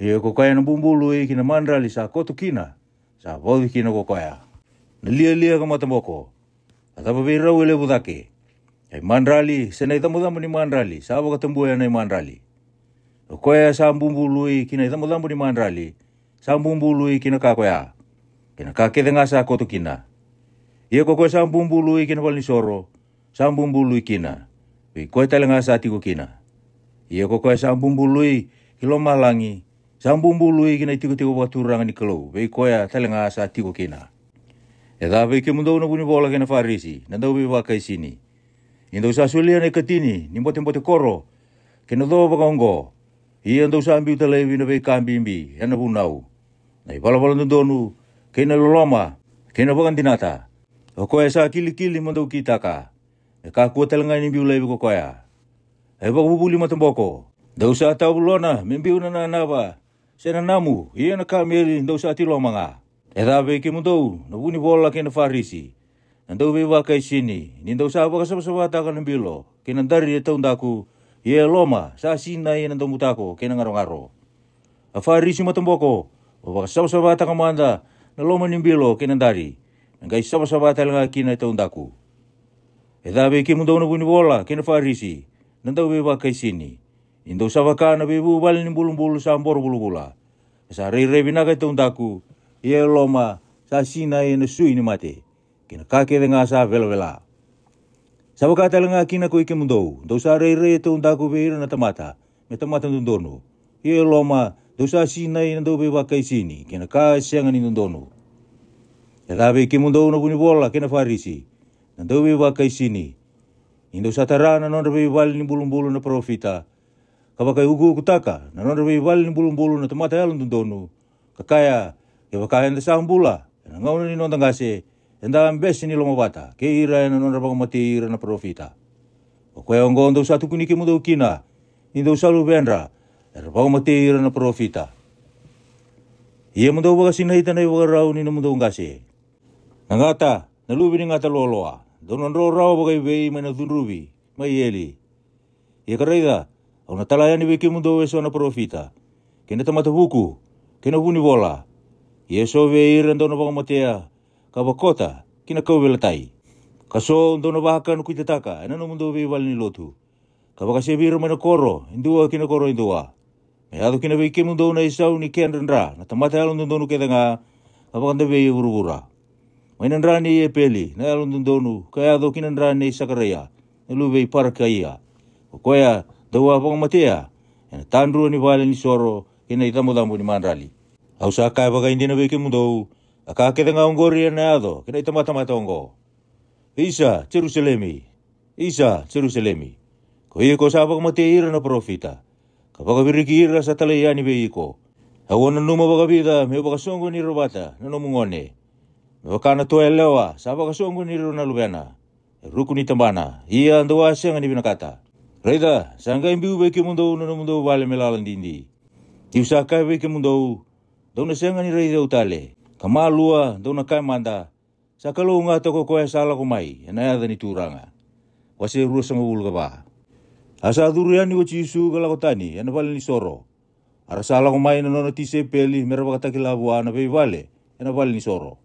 Ia ko koya e na bubului ki na madrali sa koto kina, sa vauci kina ko koya. Na lialia ka mataboko! A cava vei rau e levu cake, a i madrali se na i cabocabo ni madrali sa vakatabuya na i madrali? O koya sa bubului ki na i cabocabo ni madrali, sa bubului ki na ka koya, kei na ka kece ga sa koto kina. Ia ko koya sa bubului ki na valenisoro, sa bubului kina, vei koya tale ga sa tiko kina. Ia ko koya sa bubului ki lomalagi, sa bubului ki na i tikotiko vakaturaga ni Kalou, vei koya tale ga sa tiko kina. E ca vei kemudou na vunivola kei na Farisi, na dau veivakaisini! Ni dou sa solia na i katini ni botebote koro kei na co vakaoqo, ia dou sa biuta laivi na veika bibi e na vunau, na i valavala dodonu, kei na loloma, kei na vakadinata. O koya sa kilikili mo dou kitaka, me kakua tale ga ni biu laivi ko koya. A i vakavuvuli mataboko! Dou sa tavulona me biu na nanava, se na namu, ia na kameli dou sa tiloma ga. E ca vei kemudou na vunivola kei na Farisi, na dau veivakaisini! Ni dou sa vakasavasavataka na bilo kei na dari e taudaku, ia e loma sa sinai e na dobutako kei na garogaro. A Farisi mataboko, mo vakasavasavataka mada na loma ni bilo kei na dari, me qai savasava tale ga kina e taudaku. E ca vei kemudou na vunivola kei na Farisi, na dau veivakaisini! Ni dou sa vaka na veivuvale ni bulubulu sa boro vulavula, ka sa rairai vinaka e taudaku, ia e loma sa sinai e na sui ni mate, kei na ka kece ga sa velavela. Sa vaka tale ga kina ko i kemudou, dou sa rairai e taudaku vei ira na tamata me tamata dodonu, ia e loma dou sa sinai e na dau veivakaisini kei na ka e sega ni dodonu. E ca vei kemudou na vunivola kei na Farisi, na dau veivakaisini! Ni dou sa tara na nodra veivale ni bulubulu na parofita, ka vakaiukuukutaka na nodra veivale ni bulubulu na tamata yalododonu, ka kaya, kevaka eda sa bula e na gauna ni noda qase, eda a bese ni lomavata kei ira e na nodra vakamatei ira na parofita. O koya oqo dou sa tukuni kemudou kina, ni dou sa luvedra era vakamatei ira na parofita. Ia mo dou vakasinaita na i vakarau ni nomudou qase. Na gata, na luve ni gata loaloa, dou na dro rawa vakaivei mai na cudruvi mai eli? Ia ka raica, au na tala yani vei kemudou e so na parofita, kei na tamata vuku, kei na vunivola. Ia e so vei ira dou na vakamatea ka vakota ki na kauveilatai, ka so dou na vakanakuitataka e na nomudou veivale ni lotu, ka vakasevi ira mai na koro e dua ki na koro e dua, me yaco kina vei kemudou na isau ni kedra dra na tamata yalododonu kece ga, ka vakadavei e vuravura. Mai na dra nei Epeli na yalododonu ka yaco ki na dra nei Sakaraia na luve i Parakaia, ko koya dou a vakamatea e na tadrua ni vale ni soro kei na icabocabo ni madrali. Au sa kaya vakaidina vei kemudou, a ka kece ga oqori e na yaco ki na itabatamata oqo. Isa Jerusalemi, isa Jerusalemi, ko iko sa vakamatei ira na parofita, ka vakaviriki ira sa talai yani vei iko, au a nanuma vakavica meu vakasoqoni ira vata na nomu gone, me vaka na toa yalewa sa vakasoqoni ira na luvena e ruku ni tabana, ia dou a sega ni vinakata. Raica, sa qai biu vei kemudou na nomudou vale me lala didi. Niu sa kaya vei kemudou, dou na sega ni raici au tale, ka malua dou na kaya mada, sa kalougata ko koya sa lako mai e na yaca ni Turaga. Wase ruasagavulu ka va. A sa curu yani ko Jisu ka lako tani e na vale ni soro. A ra sa lako mai na nona tisaipeli me ra vakatakila vua na veivale e na vale ni soro.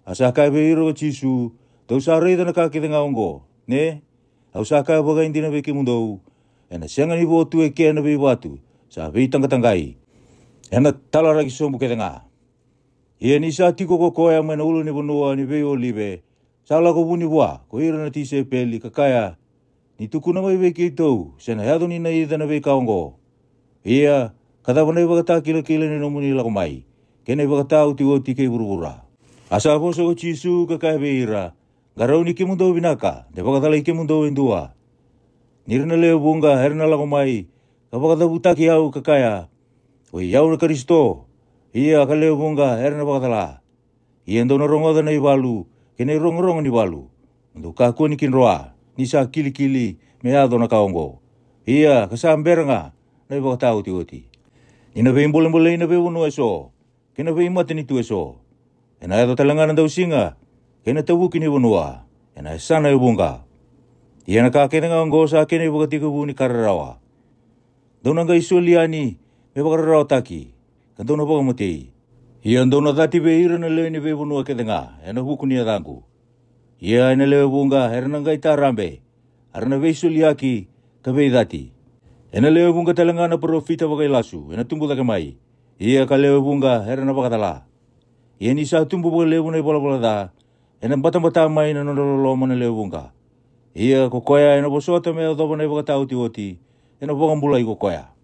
A sa kaya vei ira ko Jisu, dou sa raica na ka kece ga oqo, ne? Au sa kaya vakaidina vei kemudou, e na sega ni vo tu e ke na veivatu sa veitaqataqai, e na talaraki sobu kece ga. Ia ni sa tiko ko koya mai na ulu ni vanua ni veiolive, sa lako vuni vua ko ira na tisaipeli ka kaya, ni tukuna mai vei keitou se na yaco ni naica na veika oqo. Ia, ka cava na ivakatakilakila ni nomuni lako mai, kei na ivakataotioti kei vuravura? A sa vosa ko Jisu ka kaya vei ira, qarauni kemudou vinaka de vakacalai kemudou e dua. Ni ra na lewe vuqa era na lako mai ka vakacavutaki au ka kaya, oi au na Karisito, ia ka lewe vuqa era na vakacala. Ia dou na rogoca na ivalu kei na irogorogo ni valu, mo dou kakua ni kidroa, ni sa kilikili me yaco na ka oqo. Ia ka sa bera ga na ivakataotioti. Ni na veibolebolei na veivanua eso, kei na veimatanitu eso, e na yaco tale ga na dausiga kei na tavuki ni vanua e na yasana e vuqa. Ia na ka kece ga oqo sa kena ivakatekivu ni ka rarawa. Dou na qai soli yani me vakararawataki, ka dou na vakamatei. Ia dou na cati vei ira na lewe ni veivanua kece ga e na vuku ni yacaqu. Ia e na lewe vuqa era na qai tarabe, a ra na veisoliyaki ka veicati. E na lewe vuqa tale ga na parofita vakailasu e na tubu cake mai, ia ka lewe vuqa era na vakacala. Ia ni sa tubu vakalevu na ivalavala ca, e na batabata mai na nodra loloma na lewe vuqa. Ia ko koya e na vosota me yacova na ivakataotioti, e na vakabulai ko koya.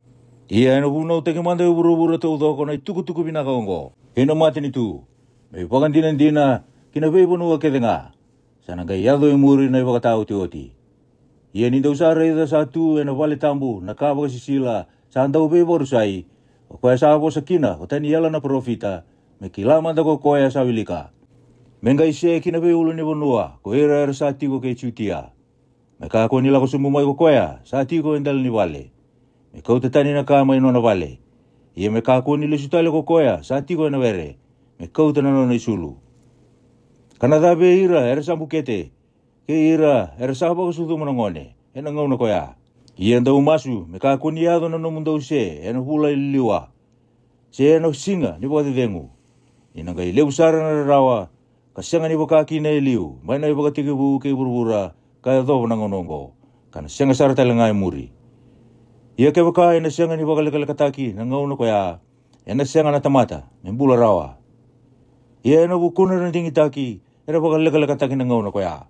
Ia e na vunautaki mada e vuravura taucoko na itukutuku vinaka oqo kei na matanitu, me ivakadinadina ki na veivanua kece ga. Sa na qai yaco e muri na ivakataotioti. Ia ni dou sa raica sa tu e na vale tabu na ka vakasisila sa dau veivakarusai, o koya sa vosa kina ko Taniela na parofita, me kila mada ko koya sa wilika, me qai se ki na veiulu ni vanua ko ira era sa tiko kei Jutia. Me kakua ni lako sobu mai ko koya sa tiko e dela ni vale, me kauta tani na ka mai nona vale. Ia me kakua ni lesu tale ko koya sa tiko e na were, me kauta na nona isulu. Ka na ca vei ira era sa bukete, kei ira era sa vakasucuma na gone e na gauna koya. Ia dou masu me kakua ni yaco na nomudou se e na vula e liliwa, se e na siga ni vakacecegu. Ni na qai levu sara na rarawa, ka sega ni vaka kina e liu mai na ivakatekivu kei vuravura ka yacova na gauna oqo, ka na sega sara tale ga e muri. Ia kevaka e na sega ni vakalekalekataki na gauna koya, e na sega na tamata me bula rawa. Ia e na vukuna na digitaki e na vakalekalekataki na gauna koya.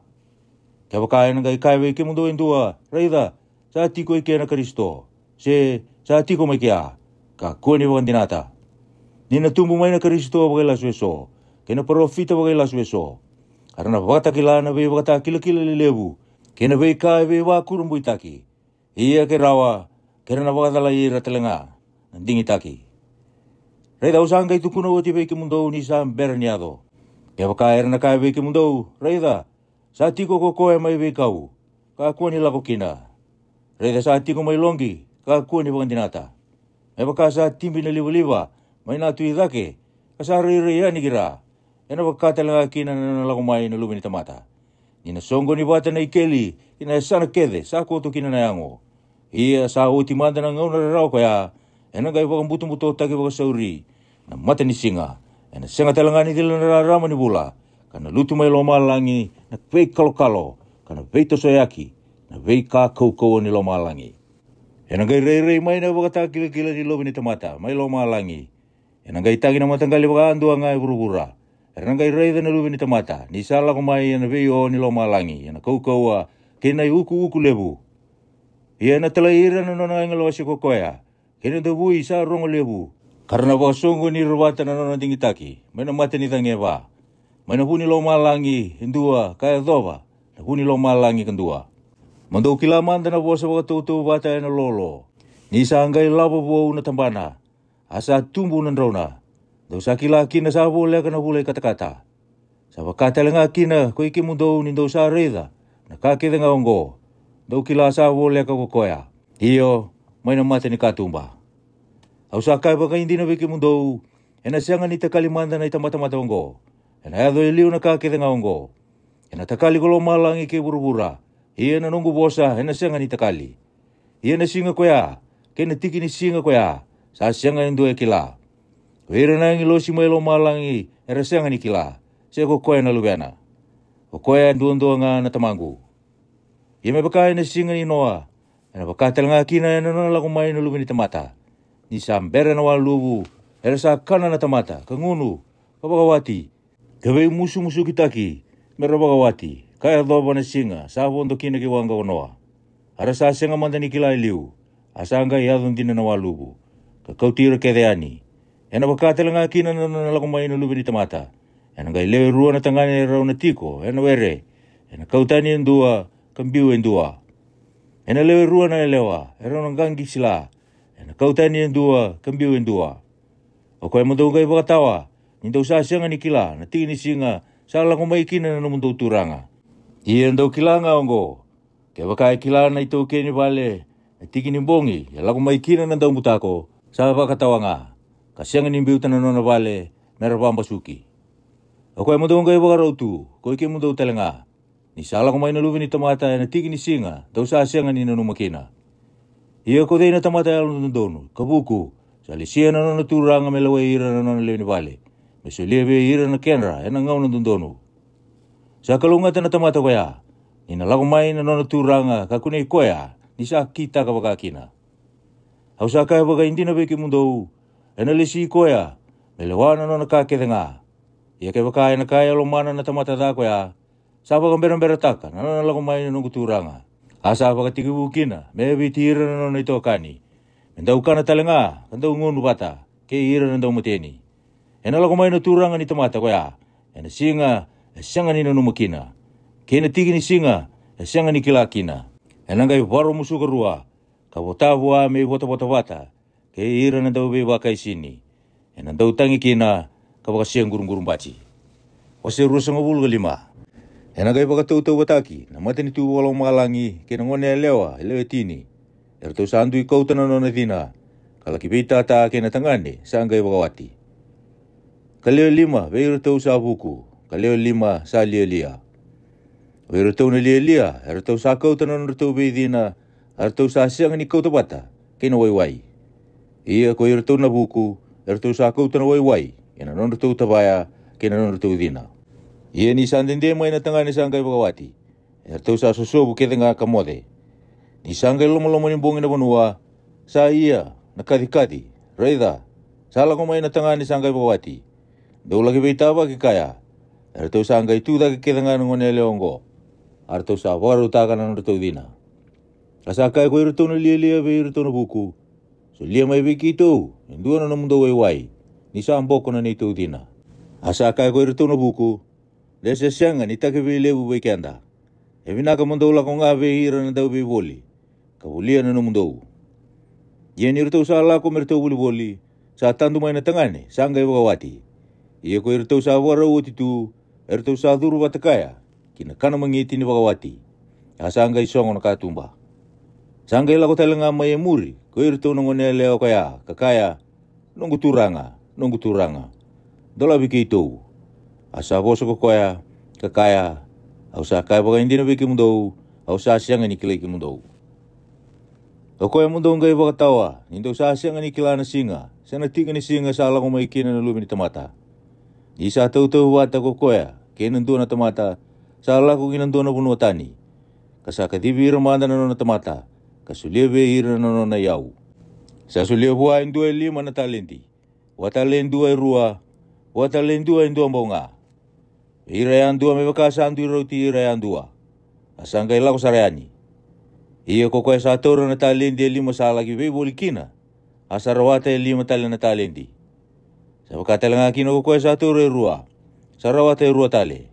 Kevaka e na qai kaya vei kemudou e dua, raica, sa tiko i ke na Karisito, se sa tiko mai kea, kakua ni vakadinata. Ni na tubu mai na Karisito vakailasu eso, kei na parofita vakailasu eso. A ra na vakatakila na veivakatakilakila lelevu, kei na veika e veivakurabuitaki. Ia ke rawa, ke ra na vakacalai ira tale ga na digitaki. Raica, au sa qai tukuna oti vei kemudou ni sa bera ni yaco. Kevaka era na kaya vei kemudou, raica, sa tiko ko koya mai veikau, kakua ni lako kina. Raica, sa tiko mai loqi, kakua ni vakadinata. Me vaka sa tibi na livaliva mai na tu i cake, ka sa rairai yani ki ra, e na vaka tale ga kina na nona lako mai na Luve ni tamata. Ni na soqoni vata na ikeli ki na yasana kece sa koto kina na yago. Ia sa oti mada na gauna rarawa koya, e na qai vakabutobutotaki vakasauri na matanisiga. E na sega tale ga ni cila na rarama ni vula, ka na lutu mai lomalagi na veikalokalo, ka na veitosoyaki na veika kaukauwa ni lomalagi. Ena qai rairai mai na ivakatakilakila ni Luve ni tamata mai lomalagi. Ena qai tagi na mataqali vakayadua ga e vuravura. Era na qai raica na Luve ni tamata ni sa lako mai ena veio ni lomalagi ena kaukauwa kei na iukuuku levu. Ia ena talai ira na nona agilosi ko koya kei na davui sa rogo levu, ka ra na vakasoqoni ira vata na nona digitaki mai na mata ni cagi e va, mai na vu ni lomalagi e dua ka yacova na vu ni lomalagi kadua. Mo dou kila mada na vosa vakatautauvata ena lolo, ni sa qai lavo vou na tabana, a sa tubu na drauna. Dou sa kila kina sa voleka na vula i katakata. Sa vaka tale ga kina ko i kemudou ni dou sa raica na ka kece ga oqo, dou kila sa voleka ko koya, io, mai na mata ni katuba. Au sa kaya vakaidina vei kemudou, ena sega ni takali mada na itabatamata oqo. Ena yaco e liu na ka kece ga oqo. Ena takali ko lomalagi kei vuravura, ia na noqu vosa ena sega ni takali. Ia na siga koya kei na tiki ni siga koya sa sega e dua e kila. Ko ira na agilosi mai lomalagi era sega ni kila, se ko koya na Luvena. Ko koya e duadua ga na Tamaqu. Ia me vaka ena siga ni Noa, ena vaka tale ga kina ena nona lako mai na Luve ni tamata. Ni sa bera na waluvu, era sa kana na tamata ka gunu, ka vakawati, ka veimusumsukitaki, me ra vakawati, ka yacova na siga sa vodo kina ki waqa ko Noa. A ra sa sega mada ni kila e liu, a sa qai yaco dina na waluvu, ka kauti ira kece yani. Ena vaka tale ga kina na nona lako mai na Luve ni tamata. Ena qai lewe rua na tagane e rau na tiko ena were, ena kau tani e dua ka biu e dua. Ena lewe rua na yalewa e rau na qaqi sila, ena kau tani e dua ka biu e dua. O koya mo dou qai vakatawa, ni dou sa sega ni kila na tiki ni siga sa lako mai kina na nomudou Turaga. Ia dou kila ga oqo, kevaka e kila na itaukei ni vale na tiki ni bogi e lako mai kina na daubutako, sa vakatawa ga, ka sega ni biuta na nona vale me ra vabasuki. O koya mo dou qai vakarau tu, ko i kemudou tale ga, ni sa lako mai na Luve ni tamata ena tiki ni siga dou sa sega ni nanuma kina. Ia ko cei na tamata yalododonu ka vuku, sa lesia na nona turaga me lewai ira na nona lewe ni vale, me solia vei ira na kedra ena gauna dodonu? Sa kalougata na tamata koya, ni na lako mai na nona turaga ka kunei koya ni sa kitaka vaka kina. Au sa kaya vakaidina vei kemudou, ena lesi koya me lewa na nona ka kece ga. Ia kevaka ena kaya e lomana na tamata ca koya, sa vakaberaberataka na nona lako mai na noqu Turaga, a sa vakatekivu kina me yaviti ira na nona itokani, me dau kana tale ga ka dau gunu vata kei ira na daumateni. Ena lako mai na Turaga ni tamata koya ena siga e sega ni nanuma kina, kei na tiki ni siga e sega ni kila kina. Ena qai varo musuka rua, ka vota vua me ivotavota vata kei ira na dauveivakaisini. Ena dau tagi kina ka vakaseguruguru bati. Wase ruasagavulu ka lima. Ena qai vakatautauvataki na matanitu vakalomalagi kei na gone yalewa e lewe tini. Eratou sa dui kauta na nona cina, ka laki veitata kei na tagane sa qai vakawati. Ka lewe lima vei iratou sa vuku, ka lewe lima sa lialia. O iratou na lialia, eratou sa kauta na nodratou veicina, eratou sa sega ni kauta vata kei na waiwai. Ia ko iratou na vuku, eratou sa kauta na waiwai ena nodratou tavaya kei na nodratou cina. Ia ni sa dede mai na tagane sa qai vakawati, eratou sa sosovu kece ga ka moce. Ni sa qai lomaloma ni bogi na vanua, sa ia na kacikaci, raica, sa lako mai na tagane sa qai vakawati. Dou laki veitavaki kaya, eratou sa qai tu cake kece ga na gone yalewa oqo, a ratou sa vakarautaka na nodratou cina. A sa kaya ko iratou na lialia vei iratou na vuku, solia mai vei keitou e dua na nomudou waiwai, ni sa boko na neitou cina. A sa kaya ko iratou na vuku, de se sega ni takiveilevu vei keda. E vinaka mo dou lako ga vei ira na dauveivoli, ka volia na nomudou. Ia ni ratou sa lako me ratou volivoli, sa tadu mai na tagane sa qai vakawati. Ia ko iratou sa vakarau oti tu, eratou sa curu vata kaya ki na kana magiti ni vakawati, a sa qai sogo na katuba. Sa qai lako tale ga mai e muri ko iratou na gone yalewa koya, ka kaya, Noqu turaga, noqu turaga, dolavi keitou. A sa vosa ko koya, ka kaya, Au sa kaya vakaidina vei kemudou, au sa sega ni kilai kemudou. O koya mo dou qai vakatawa, ni dou sa sega ni kila na siga se na tiki ni siga sa lako mai kina na Luve ni tamata. Ni sa tautauvata ko koya kei na dua na tamata, sa lako ki na dua na vanua tani, ka sa kacivi ira mada na nona tamata, ka solia vei ira na nona iyau. Sa solia vua e dua e lima na taledi, vua tale e dua e rua, vua tale e dua e dua bau ga, vei ira yadua me vaka sa dui rauti ira yadua, a sa qai lako sara yani. Ia ko koya sa taura na taledi e lima sa laki veivoli kina, a sa rawata e lima tale na taledi. Sa vaka tale ga kina ko koya sa taura e rua, sa rawata e rua tale.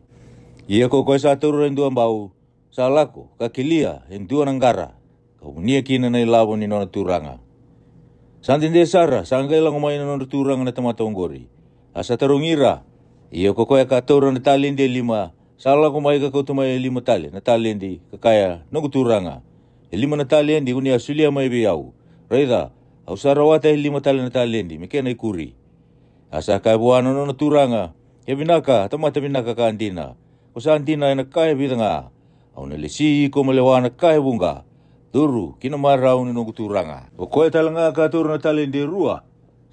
Ia ko koya sa taura e dua bau, sa lako ka kelia e dua na qara, ka vunia kina na ilavo ni nona turaga. Sa dede sara sa qai lako mai na nodra turaga na tamata oqori, a sa tarogi ira. Ia ko koya ka taura na taledi e lima sa lako mai ka kauta mai e lima tale na taledi, ka kaya, noqu turaga, e lima na taledi ko ni a solia mai vei au. Raica, au sa rawata e lima tale na taledi me kena ikuri. A sa kaya vua na nona turaga, e vinaka, tamata vinaka ka dina, ko sa dina ena ka e vica ga. Au na lesi iko mo lewa na ka e vuqa. Curu ki na marau ni noqu turaga. O koya tale ga ka taura na taledi e rua,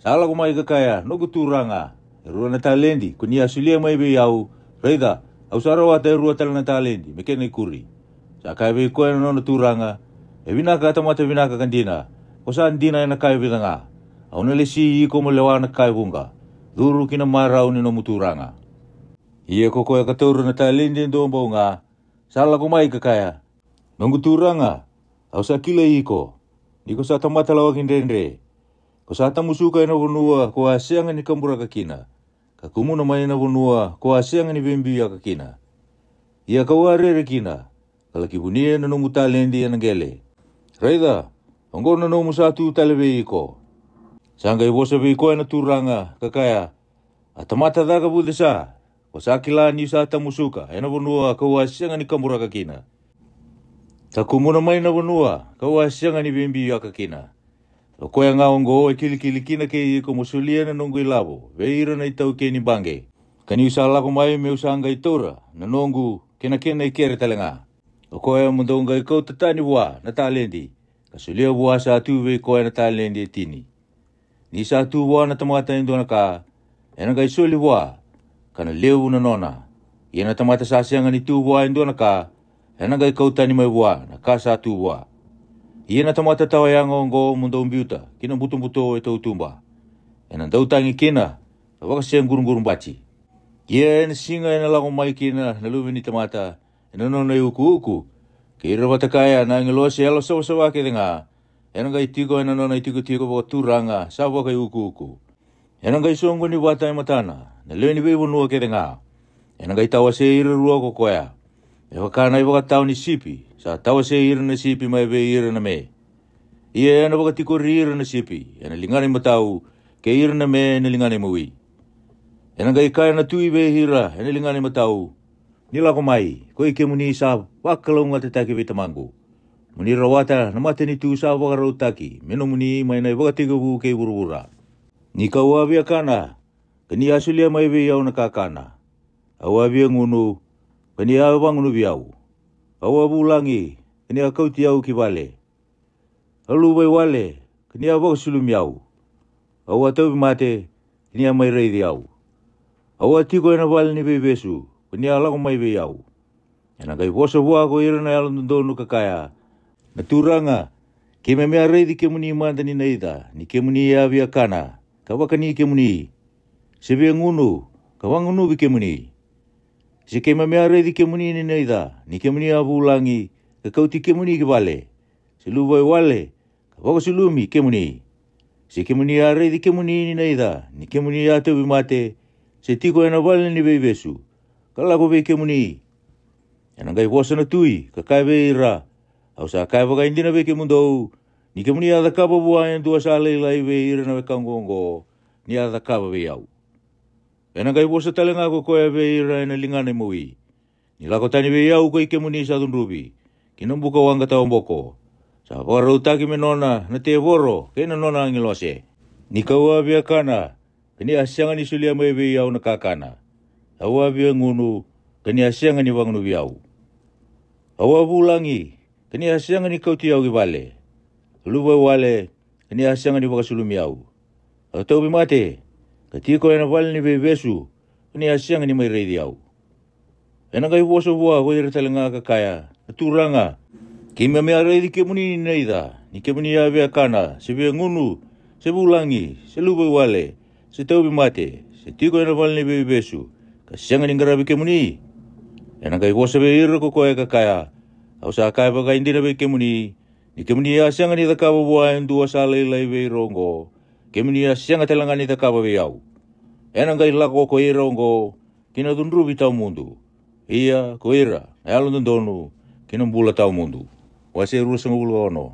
sa lako mai ka kaya, noqu turaga, e rua na taledi ko ni a solia mai vei au. Raica, au sa rawata e rua tale na taledi me kena ikuri. Sa kaya vei koya na nona turaga, e vinaka, tamata vinaka ka dina, ko sa dina ena ka e vica ga. Au na lesi iko mo lewa na ka e vuqa. Curu ki na marau ni nomu turaga. Ia ko koya ka taura na taledi e dua bau ga, sa lako mai ka kaya, noqu turaga, au sa kilai iko, ni ko sa tamata lawaki dredre. Ko sa tamusuka ena vanua ko a sega ni kaburaka kina, ka kumuna mai na vanua ko a sega ni veibiuyaka kina. Ia kau a rere kina, ka laki vunia na nomu taledi ena qele. Raica, oqo na nomu sa tu tale vei iko. Sa qai vosa vei koya na turaga ka kaya, a tamata caka vucesa, ko sa kila ni sa tamusuka ena vanua kau a sega ni kaburaka kina, ka kumuna mai na vanua kau a sega ni veibiuyaka kina. O koya ga oqo e kilikili kina kei iko mo solia na noqu ilavo vei ira na itaukei ni baqe, ka niu sa lako mai me'u sa qai taura na noqu kei na kena ikere tale ga. O koya mo dou qai kauta tani vua na taledi, ka solia vua sa tu vei koya na taledi e tini. Ni sa tu vua na tamata e dua na ka, ena qai soli vua, ka na levu na nona. Ia na tamata sa sega ni tu vua e dua na ka, ena qai kau tani mai vua na ka sa tu vua. Ia na tamata tawa yaga oqo mo dou biuta ki na butobuto e tautuba, ena dau tagi kina, ka vakasequruquru bati. Ia ena siga ena lako mai kina na Luve ni tamata ena nona iukuuku, kei ira vata kaya na agilosi yalosavasava kece ga, ena qai tiko ena nona itikotiko vakaturaga sa vakaiukuuku. Ena qai soqoni vata e matana na lewe ni veivanua kece ga. Ena qai tawasei ira rua ko koya, me vaka na ivakatawa ni sipi sa tawasei ira na sipi mai vei ira na me. Ia ena vakatikori ira na sipi ena ligana imatau, kei ira na me ena ligana imawi. Ena qai kaya na tui vei ira ena ligana imatau, ni lako mai, ko i kemuni sa vakalougatataki vei tamaqu, mo ni rawata na matanitu sa vakarautaki me nomuni mai na ivakatekivu kei vuravura. Ni kau a via kana, ka ni a solia mai vei au na kakana. Au a via gunu, ka ni a vagunuvi au. Au a vulagi, ka ni a kauti au ki vale. Au luvaiwale, ka ni a vakasulumi au. Au a tauvimate, ka ni a mai raici au. Au a tiko ena vale ni veivesu, ka ni a lako mai vei au. Ena qai vosa vua ko ira na yalododonu ka kaya, na Turaga, keimami a raici kemuni mada ni naica ni kemuni a via kana, ka vakani kemuni, se via gunu, ka vagunuvi kemuni. Se keimami a raici kemuni ni naica ni kemuni a vulagi, ka kauti kemuni ki vale, se luvaiwale, ka vakasulumi kemuni. Se kemuni a raici kemuni ni naica ni kemuni a tauvimate, se tiko ena vale ni veivesu, ka lako vei kemuni. Ena qai vosa na tui ka kaya vei ira, au sa kaya vakaidina vei kemudou, ni kemuni a cakava vua e dua sa lailai vei ira na wekaqu oqo, ni a cakava vei au. Ena qai vosa tale ga ko koya vei ira ena ligana imawi, ni lako tani vei au ko i kemuni sa cudruvi, ki na buka waqa tawa boko, sa vakarautaki me nona na tevoro kei na nona agilose. Ni kau a via kana, ka ni a sega ni solia mai vei au na kakana. Au a via gunu, ka ni a sega ni vagunuvi au. Au a vulagi, ka ni a sega ni kauti au ki vale. Au luvaiwale, ka ni a sega ni vakasulumi au. Au tauvimate, ka tiko ena vale ni veivesu, ka ni a sega ni mai raici au. Ena qai vosa vua ko ira tale ga ka kaya, na Turaga. Keimami a raici kemuni ni naica, ni kemuni a via kana, se via gunu, se vulagi, se luvaiwale, se tauvimate, se tiko ena vale ni veivesu, ka sega ni qaravi kemuni. Ena qai vosa vei ira ko koya ka kaya, au sa kaya vakaidina vei kemuni, ni kemuni a sega ni cakava vua e dua sa lailai vei ira oqo, kemuni a sega tale ga ni cakava vei au. Ena qai lako ko ira oqo ki na cudruvi tawamudu. Ia ko ira na yalododonu ki na bula tawamudu. Wase ruasagavulu ka ono.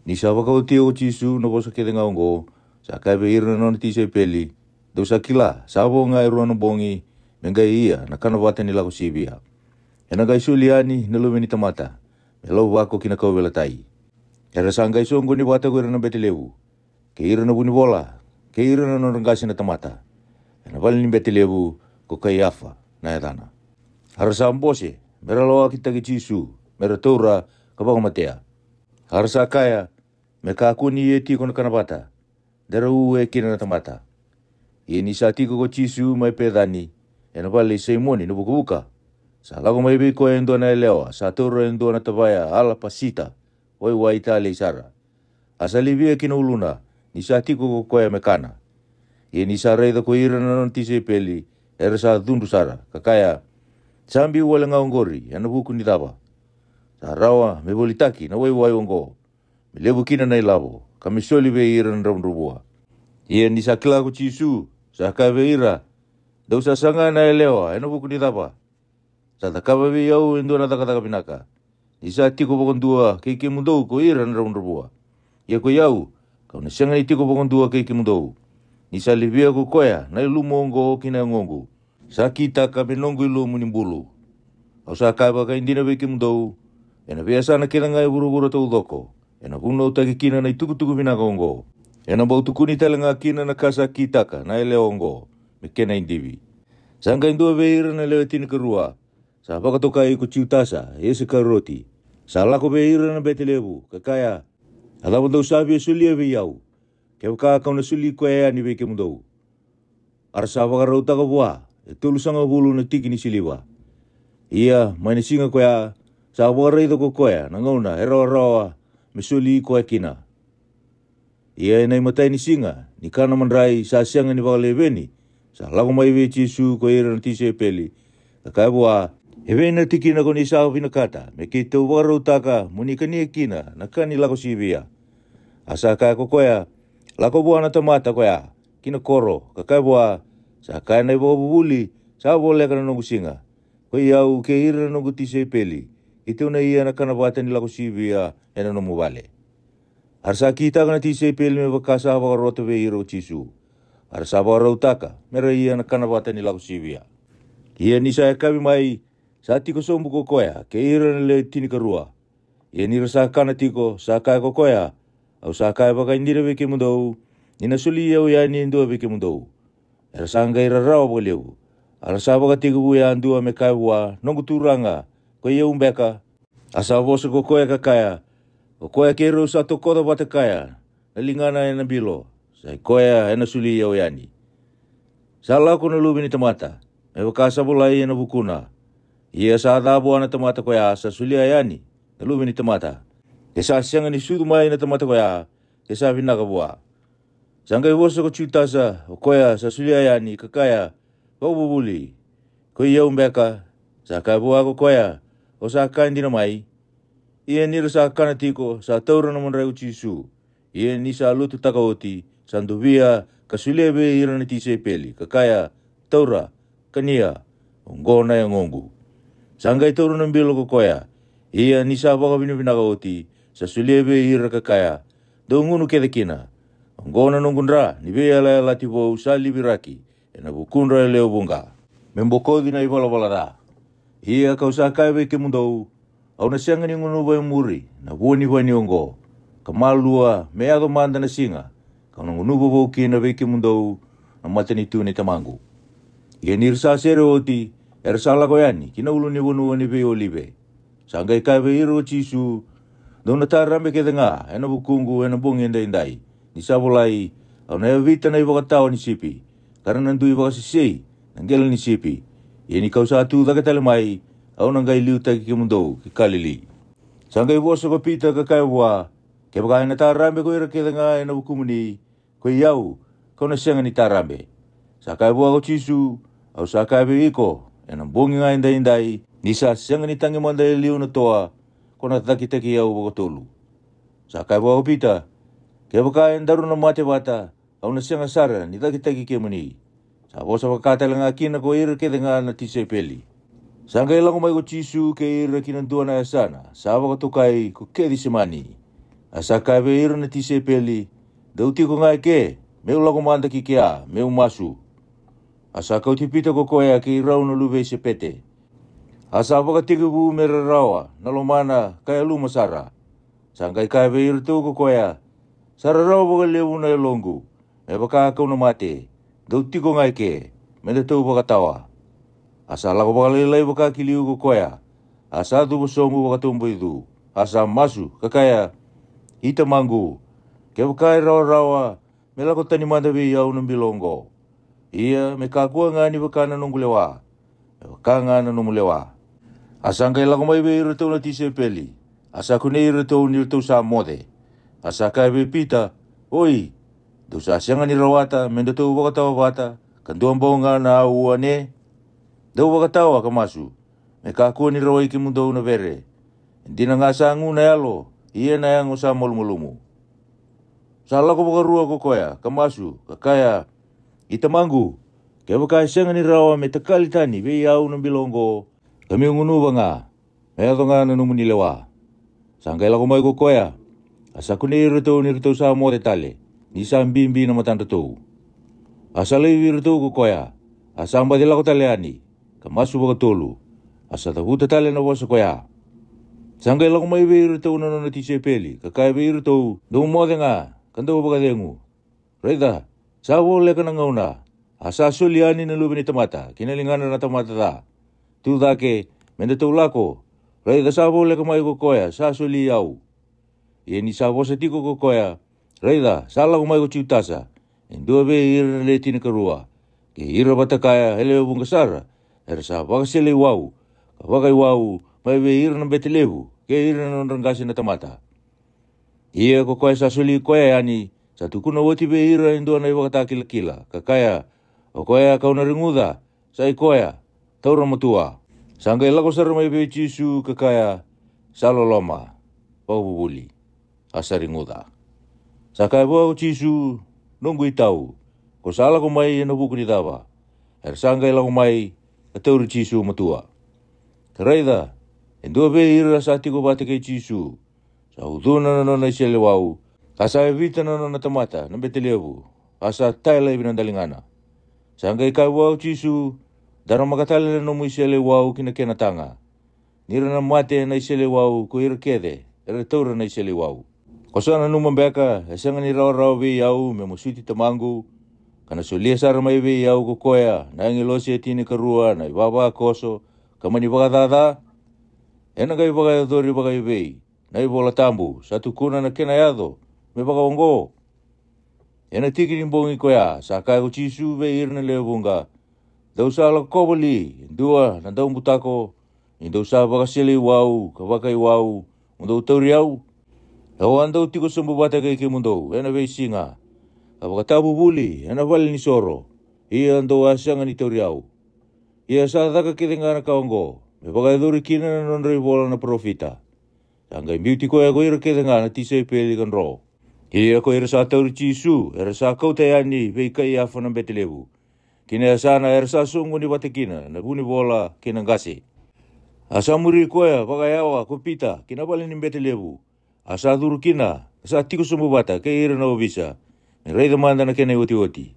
Ni sa vakaotia ko Jisu na vosa kece ga oqo, sa kaya vei ira na nona tisaipeli, dou sa kila sa vo ga e rua na bogi me qai ia na kana vata ni lako sivia. Ena qai soli yani na Luve ni tamata me lauvako ki na kauveilatai. Era sa qai soqoni vata ko ira na bete levu, kei ira na vunivola, kei ira na nodra qase na tamata, ena vale ni bete levu ko Kaiafa na yacana. A ra sa bose me ra lawakitaki Jisu, me ra taura ka vakamatea. A ra sa kaya, me kakua ni ia tiko na kana vata, de ra uwe kina na tamata. Ia ni sa tiko ko Jisu mai Pecani, ena vale i Saimoni na vukavuka, sa lako mai vei koya e dua na yalewa sa taura e dua na tavaya alapasita, waiwai talei sara, a sa livia ki na uluna, ni sa tiko ko koya me kana. Ia ni sa raica ko ira na nona tisaipeli, era sa cudru sara, ka kaya, sa biu wale ga oqori ena vuku ni cava? Sa rawa me volitaki na waiwai oqo, me levu kina na ilavo, ka me soli vei ira na dravudravua. Ia ni sa kila ko Jisu, sa kaya vei ira, dou sa saga na yalewa ena vuku ni cava? Sa cakava vei au e dua na cakacaka vinaka, ni sa tiko vakadua kei kemudou ko ira na dravudravua. Ia ko i au, kau na sega ni tiko vakadua kei kemudou, ni sa livia ko koya na ilumu oqo ki na yagoqu, sa kitaka me noqu ilumu ni bulu. Au sa kaya vakaidina vei kemudou, ena veiyasana kece ga e vuravura taucoko, ena vunautaki kina na itukutuku vinaka oqo, ena bau tukuni tale ga kina na ka sa kitaka na yalewa oqo me kena idivi. Sa qai dua vei ira na lewe tinikarua, sa vakatokai ko Jutasa Isikarioti, sa lako vei ira na bete levu, ka kaya, a cava dou sa via solia vei au, kevaka kau na soli koya yani vei kemudou? A ra sa vakarautaka vua e tolusagavulu na tiki ni siliva. Ia mai na siga koya, sa vakaraica ko koya na gauna e rawarawa me soli koya kina. Ia ena imatai ni siga, ni kana madrai sa sega ni vakaleveni, sa lako mai vei Jisu ko ira na tisaipeli, ka kaya vua, e vei na tikina ko ni sa vinakata me keitou vakarautaka mo ni kania kina na ka ni lako sivia? A sa kaya ko koya, lako vua na tamata koya ki na koro, ka kaya vua, sa kaya na ivakavuvuli, sa voleka na noqu siga, ko i au kei ira na noqu tisaipeli, keitou na ia na kana vata ni lako sivia ena nomu vale. A ra sa kitaka na tisaipeli me vaka sa vakarota vei ira ko Jisu. A ra sa vakarautaka me ra ia na kana vata ni lako sivia. Ia ni sa yakavi mai, sa tiko sobu ko koya kei ira na lewe tinikarua. Ia ni ra sa kana tiko, sa kaya ko koya, au sa kaya vakaidina vei kemudou, ni na soli au yani e dua vei kemudou. Era sa qai rarawa vakalevu. A ra sa vakatekivu yadua me kaya vua, noqu Turaga, ko i au beka? A sa vosa ko koya ka kaya, ko koya keirau sa tokoca vata kaya na ligana ena bilo, sa i koya ena soli au yani. Sa lako na Luve ni tamata me vaka sa volai ena vukuna. Ia sa ca vua na tamata koya sa solia yani na Luve ni tamata, ke sa sega ni sucu mai na tamata koya, ke sa vinaka vua. Sa qai vosa ko Jutasa, o koya sa solia yani, ka kaya, vakavuvuli, ko i au beka? Sa kaya vua ko koya, o sa kaya dina mai. Ia ni ra sa kana tiko, sa taura na madrai ko Jisu. Ia ni sa lotutaka oti, sa dovia ka solia vei ira na tisaipeli, ka kaya, taura, kania, oqo na yagoqu. Sa qai taura na bilo ko koya. Ia ni sa vakavinavinaka oti, sa solia vei ira ka kaya, dou gunu kece kina. Oqo na noqu dra ni veiyalayalati vou sa liviraki ena vukudra e lewe vuqa, me bokoci na ivalavala ca. Ia kau sa kaya vei kemudou, au na sega ni gunuva e muri na vua ni vaini oqo, ka malua me yaco mada na siga kau na gunuva vou kina vei kemudou na matanitu ni Tamaqu. Ia ni ra sa sere oti, era sa lako yani ki na ulunivanua ni Veiolive. Sa qai kaya vei ira ko Jisu, dou na tarabe kece ga ena vukuqu ena bogi edaidai, ni sa volai, au na yavita na ivakatawa ni sipi, ka ra na dui vakasesei na qele ni sipi. Ia ni kau sa tu cake tale mai, au na qai liutaki kemudou ki Kalili. Sa qai vosa ko Pita ka kaya vua, kevaka ena tarabe ko ira kece ga ena vukumuni, ko i au, kau na sega ni tarabe. Sa kaya vua ko Jisu, au sa kaya vei iko, ena bogi ga edaidai, ni sa sega ni tagi mada e liu na toa, ko na cakitaki au vakatolu. Sa kaya vua ko Pita, kevaka edaru na mate vata, au na sega sara ni cakitaki kemuni. Sa vosa vaka tale ga kina ko ira kece ga na tisaipeli. Sa qai lako mai ko Jisu kei ira ki na dua na yasana sa vakatokai ko Kecisemani. A sa kaya vei ira na tisaipeli, dou tiko ga eke, meu lako mada ki kea, meu masu. A sa kauti Pita ko koya kei rau na luve i Sepete. A sa vakatekivu me rarawa na lomana ka yaluma sara. Sa qai kaya vei iratou ko koya, sa rarawa vakalevu na yaloqu, me vaka kau na mate, dou tiko ga eke, me datou vakatawa. A sa lako vakalailai vaka ki liu ko koya, a sa cuva sobu vakatoboicu, a sa masu ka kaya, i Tamaqu, kevaka e rawarawa, me lako tani mada vei au na bilo oqo. Ia me kakua ga ni vaka na noqu lewa, me vaka ga na nomu lewa. A sa qai lako mai vei iratou na tisaipeli, a sa kunei iratou ni ratou sa moce. A sa kaya vei Pita, oi, dou sa sega ni rawata me datou vakatawa vata ka dua bau ga na aua ne? Dou vakatawa ka masu, me kakua ni rawai kemudou na vere. E dina ga sa gu na yalo, ia na yago sa malumalumu. Sa lako vakarua ko koya ka masu ka kaya, i Tamaqu, kevaka e sega ni rawa me takali tani vei au na bilo oqo, ka meu gunuva ga, me yaco ga na nomuni lewa. Sa qai lako mai ko koya, a sa kunei iratou ni ratou sa moce tale, ni sa bibi na matadratou. A sa laivi iratou ko koya, a sa baci lako tale yani, ka masu vakatolu. A sa cavuta tale na vosa koya. Sa qai lako mai vei iratou na nona tisaipeli ka kaya vei iratou, dou moce ga ka dou vakacegu. Raica, sa voleka na gauna, a sa soli yani na Luve ni tamata ki na ligana na tamata ca. Tu cake, me datou lako. Raica, sa voleka mai ko koya sa soli au. Ia ni sa vosa tiko ko koya, raica, sa lako mai ko Jutasa, e dua vei ira na le tinikarua, kei ira vata kaya e lewe vuqa sara, era sa vakaseleiwau ka vakaiwau mai vei ira na bete levu kei ira na nodra qase na tamata. Ia ko koya sa soli koya yani, sa tukuna oti vei ira e dua na ivakatakilakila ka kaya, o koya kau na reguca, sa i koya, taura matua. Sa qai lako sara mai vei Jisu ka kaya, sa loloma, vakavuvuli. A sa reguca. Sa kaya vua ko Jisu, noqu itau, ko sa lako mai ena vuku ni cava? Era sa qai lako mai ka tauri Jisu matua. Ka raica, e dua vei ira sa tiko vata kei Jisu, sa ucuna na nona iseleiwau, a sa yavita na nona tamata na bete levu, a sa taya laivi na daligana. Sa qai kaya vua ko Jisu, daramaka tale na nomu iseleiwau ki na kena taga. Ni ra na mate na iseleiwau ko ira kece era taura na iseleiwau. Ko sa nanuma beka e sega ni rawarawa vei au meu masuti Tamaqu, ka na solia sara mai vei au ko koya na agilosi e tinikarua na ivavakoso, ka mani vakacaca? Ena qai vakayacori vakaevei na iVola Tabu sa tukuna na kena yaco me vakaoqo? Ena tiki ni bogi koya sa kaya ko Jisu vei ira na lewe vuqa, dou sa lakova li e dua na daubutako, ni dou sa vakaseleiwau ka vakaiwau, mo dou tauri au? Au a dau tiko sobu vata kei kemudou ena veisiga, ka vakatavuvuli ena vale ni soro, ia dou a sega ni tauri au. Ia sa caka kece ga na ka oqo me vakayacori kina na nodra ivola na parofita. Sa qai biuti koya ko ira kece ga na tisaipeli ka dro. Ia ko ira sa tauri Jisu era sa kauta yani vei Kaiafa na bete levu, ki na yasana era sa soqoni vata kina na vunivola kei na qase. A sa muri koya vakayawa ko Pita ki na vale ni bete levu, a sa curu kina, a sa tiko sobu vata kei ira na ovisa, me raica mada na kena iotioti.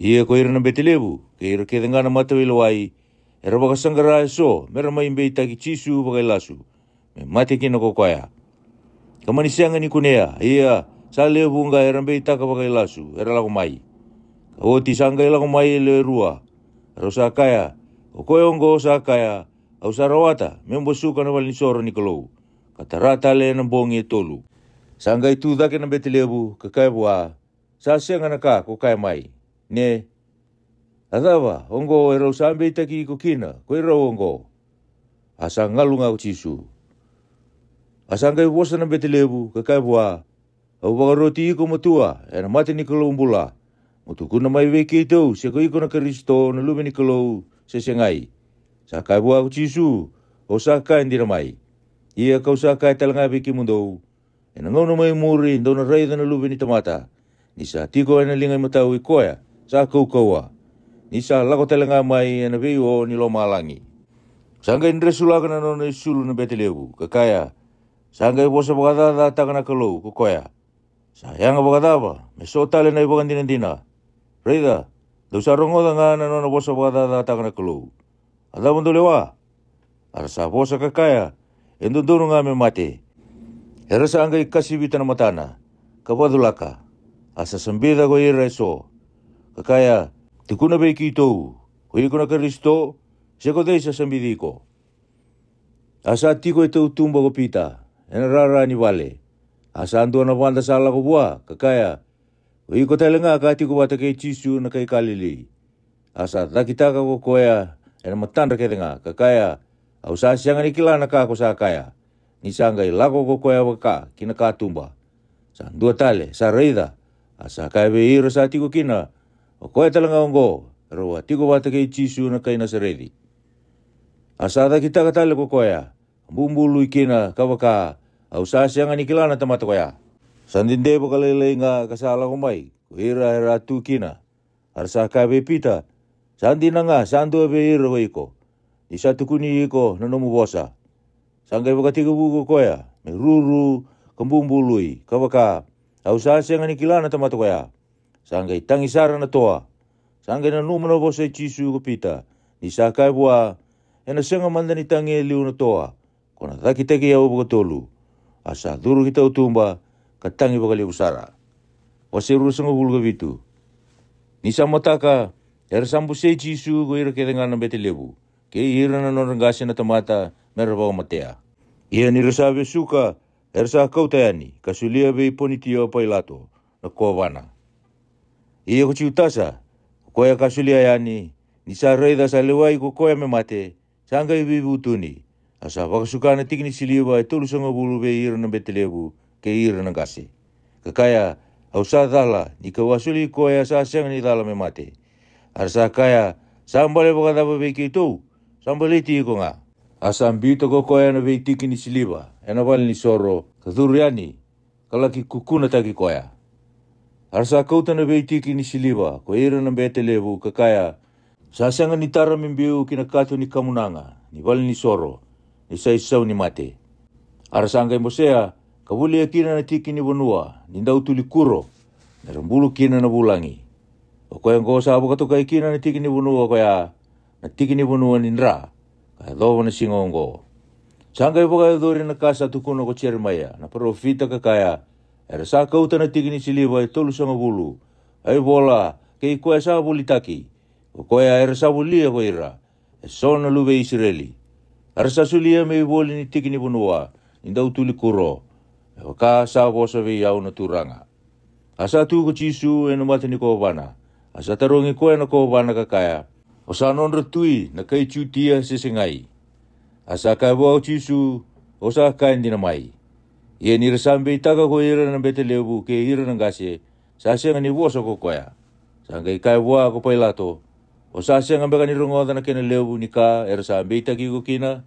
Ia ko ira na bete levu kei ira kece ga na mataveilewai, era vakasaqara eso me ra mai beitaki Jisu vakailasu, me mate kina ko koya. Ka mani sega ni kunea, ia sa lewe vuqa era beitaka vakailasu era lako mai. Ka oti sa qai lako mai e lewe rua, rau sa kaya, ko koya oqo sa kaya, au sa rawata meu basuka na vale ni soro ni Kalou, ka tara tale ena bogi e tolu. Sa qai tu cake na bete levu ka kaya vua, sa sega na ka ko kaya mai, ne? A cava oqo e rau sa beitaki iko kina ko i rau oqo? A sa galu ga ko Jisu. A sa qai vosa na bete levu ka kaya vua, Au vakaroti iko matua ena mata ni Kalou bula, mo tukuna mai vei keitou se ko iko na Karisito na Luve ni Kalou se segai. Sa kaya vua ko Jisu, Au sa kaya dina mai. Ia kau sa kaya tale ga vei kemudou, ena gauna mai muri dou na raica na Luve ni tamata ni sa tiko ena liga i matau i koya sa kaukauwa, ni sa lako tale ga mai ena veio ni lomalagi. Sa qai dresulaka na nona isulu na bete levu ka kaya, Sa qai vosa vakacacataka na Kalou ko koya. Sa yaga vakacava me so tale na ivakadinadina? Raica, dou sa rogoca ga na nona vosa vakacacataka na Kalou. A cava dou lewa? A ra sa vosa ka kaya, E dodonu ga me mate. Era sa qai kasivita na matana ka vaculaka. A sa sabica ko ira e so ka kaya, Tukuna vei keitou, ko iko na Karisito, se ko cei sa sabici iko? A sa tiko e tautuba ko Pita ena rara ni vale. A sa dua na vada sa lako vua ka kaya, Ko iko tale ga ka tiko vata kei Jisu na kai Kalili. A sa cakitaka ko koya ena matadra kece ga ka kaya, Au sa sega ni kila na ka ko sa kaya. Ni sa qai lako ko koya vaka ki na katuba. Sa dua tale sa raica, a sa kaya vei ira sa tiko kina, O koya tale ga oqo, e rau a tiko vata kei Jisu na kai Nasareci. A sa cakitaka tale ko koya, a bubului kina ka vaka, Au sa sega ni kila na tamata koya. Sa dede vakalailai ga ka sa lako mai ko ira era a tu kina. A ra sa kaya vei Pita, Sa dina ga sa dua vei ira ko iko, ni sa tukuni iko na nomu vosa. Sa qai vakatekivu ko koya me ruru ka bubului ka vaka, Au sa sega ni kila na tamata koya. Sa qai tagi sara na toa. Sa qai nanuma na vosa i Jisu ko Pita, ni sa kaya vua, Ena sega mada ni tagi e liu na toa, ko na cakitaki au vakatolu. A sa curu ki tautuba ka tagi vakalevu sara. Wase ruasagavulu ka vitu. Ni sa mataka, era sa bosei Jisu ko ira kece ga na bete levu, kei ira na nodra qase na tamata me ra vakamatea. Ia ni ra sa vesuka, era sa kauta yani ka solia vei Ponitio Pailato na kovana. Ia ko Jutasa, ko koya ka solia yani, ni sa raica sa lewai ko koya me mate, sa qai veivutuni. A sa vakasuka na tiki ni siliva e tolusagavulu vei ira na bete levu kei ira na qase, ka kaya, Au sa cala ni kau a soli koya sa sega ni cala me mate. A ra sa kaya, Sa bale vakacava vei keitou? Sa baleti iko ga. A sa biuta ko koya na veitiki ni siliva ena valenisoro ka curu yani ka laki kukunataki koya. A ra sa kauta na veitiki ni siliva ko ira na bete levu ka kaya, Sa sega ni tara me biu ki na kato ni kamunaga ni valenisoro, ni sa isau ni mate. A ra sa qai bosea ka volia kina na tiki ni vanua ni dau tuli kuro, me ra bulu kina na vulagi. O koya oqo sa vakatokai kina na tiki ni vanua koya na tiki ni vanua ni dra, ka yacova na siga oqo. Sa qai vakayacori na ka sa tukuna ko Jeremaia na parofita ka kaya, Era sa kauta na tiki ni siliva e tolusagavulu, a ivola kei koya sa volitaki, ko koya era sa volia ko ira, e so na luve i Isireli. A ra sa solia me ivoli ni tiki ni vanua ni dau tuli kuro, me vaka sa vosa vei au na Turaga. A sa tu ko Jisu e na mata ni kovana. A sa tarogi koya na kovana ka kaya, "O sa nodra tui na kai Jutia se segai?" A sa kaya vua ko Jisu, "O sa kaya dina mai." Ia ni ra sa beitaka ko ira na bete levu kei ira na qase, sa sega ni vosa ko koya. Sa qai kaya vua ko Pailato, "O sa sega beka ni rogoca na kena levu ni ka era sa beitaki iko kina?"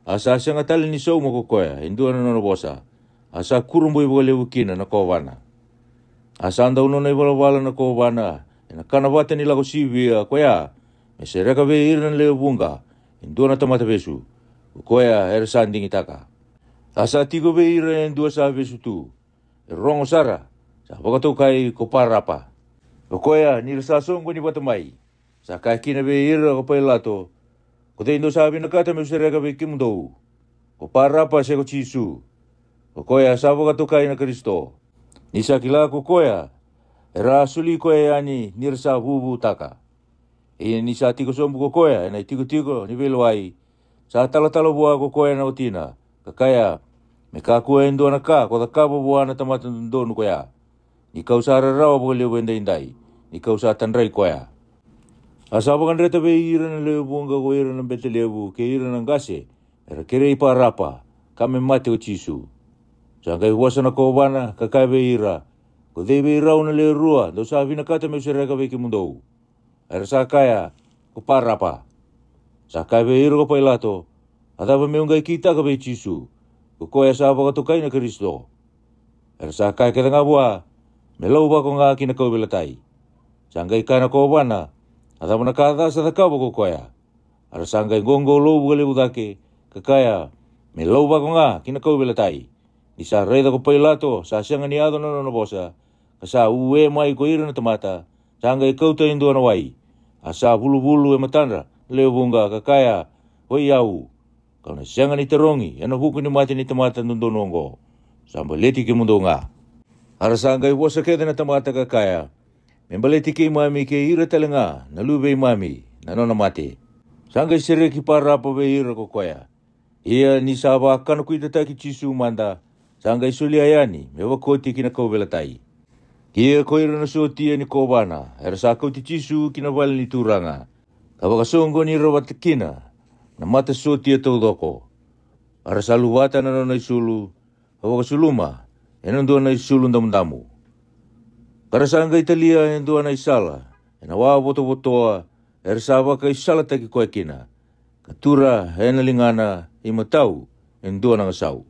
A sa sega tale ni sauma ko koya e dua na nona vosa. A sa kurabui vakalevu kina na kovana. A sa dau nona ivalavala na kovana e na kana vata ni lako sivia koya, me sereka vei ira na lewe vuqa e dua na tamata vesu, ko koya era sa digitaka. A sa tiko vei ira e dua sa vesu tu, e rogo sara, sa vakatokai ko Parapa. O koya ni ra sa soqoni vata mai, sa kaya kina vei ira ko Pailato, "Ko cei dou sa vinakata me'u sereka vei kemudou, ko Parapa se ko Jisu, ko koya sa vakatokai na Karisito?" Ni sa kila ko koya era a soli koya yani ni ra sa vuvutaka. Ia ni sa tiko sobu ko koya e na itikotiko ni veilewai, sa talatala vua ko koya na watina, ka kaya, "Me kakua e dua na ka ko cakava vua na tamata dodonu koya, ni ka'u sa rarawa vakalevu e daidai ni ka'u sa tadrai koya." A sa vakadreta vei ira na lewe vuqa ko ira na bete levu kei ira na qase me ra kerei Parapa, ka me mate ko Jisu. Sa qai vosa na kovana ka kaya vei ira, Ko cei vei rau na lewe rua dou sa vinakata me'u sereka vei kemudou? Era sa kaya, Ko Parapa. Sa kaya vei ira ko Pailato, A cava me'u qai kitaka vei Jisu, ko koya sa vakatokai na Karisito? Era sa kaya kece ga vua, Me lauvako ga ki na kauveilatai. Sa qai kaya na kovana, A cava na ka ca sa cakava ko koya? Era sa qai qoqolou vakalevu cake, ka kaya, Me lauvako ga ki na kauveilatai. Ni sa raica ko Pailato sa sega ni yaco na nona vosa, ka sa uwe mai ko ira na tamata, sa qai kauta e dua na wai, a sa vuluvulu e matadra na lewe vuqa, ka kaya, Oi au, ka'u na sega ni tarogi ena vuku ni mate ni tamata dodonu oqo. Sa baleti kemudou ga. A ra sa qai vosa kece na tamata ka kaya, Me baleti keimami kei ira tale ga na luveimami na nona mate. Sa qai sereki Parapa vei ira ko koya. Ia ni sa vakanakuitataki Jisu mada, sa qai solia yani me vakoti ki na kauveilatai. Ia ko ira na sotia ni kovana era sa kauti Jisu ki na vale ni turaga, ka vakasoqoni ira vata kina na mata sotia taucoko. A ra sa luvata na nona isulu, ka vakasuluma ena dua na isulu damudamu. Ka ra sa qai talia e dua na isala ena wa votovotoa era sa vakaisalataki koya kina, ka tura ena ligana imatau e dua na gasau.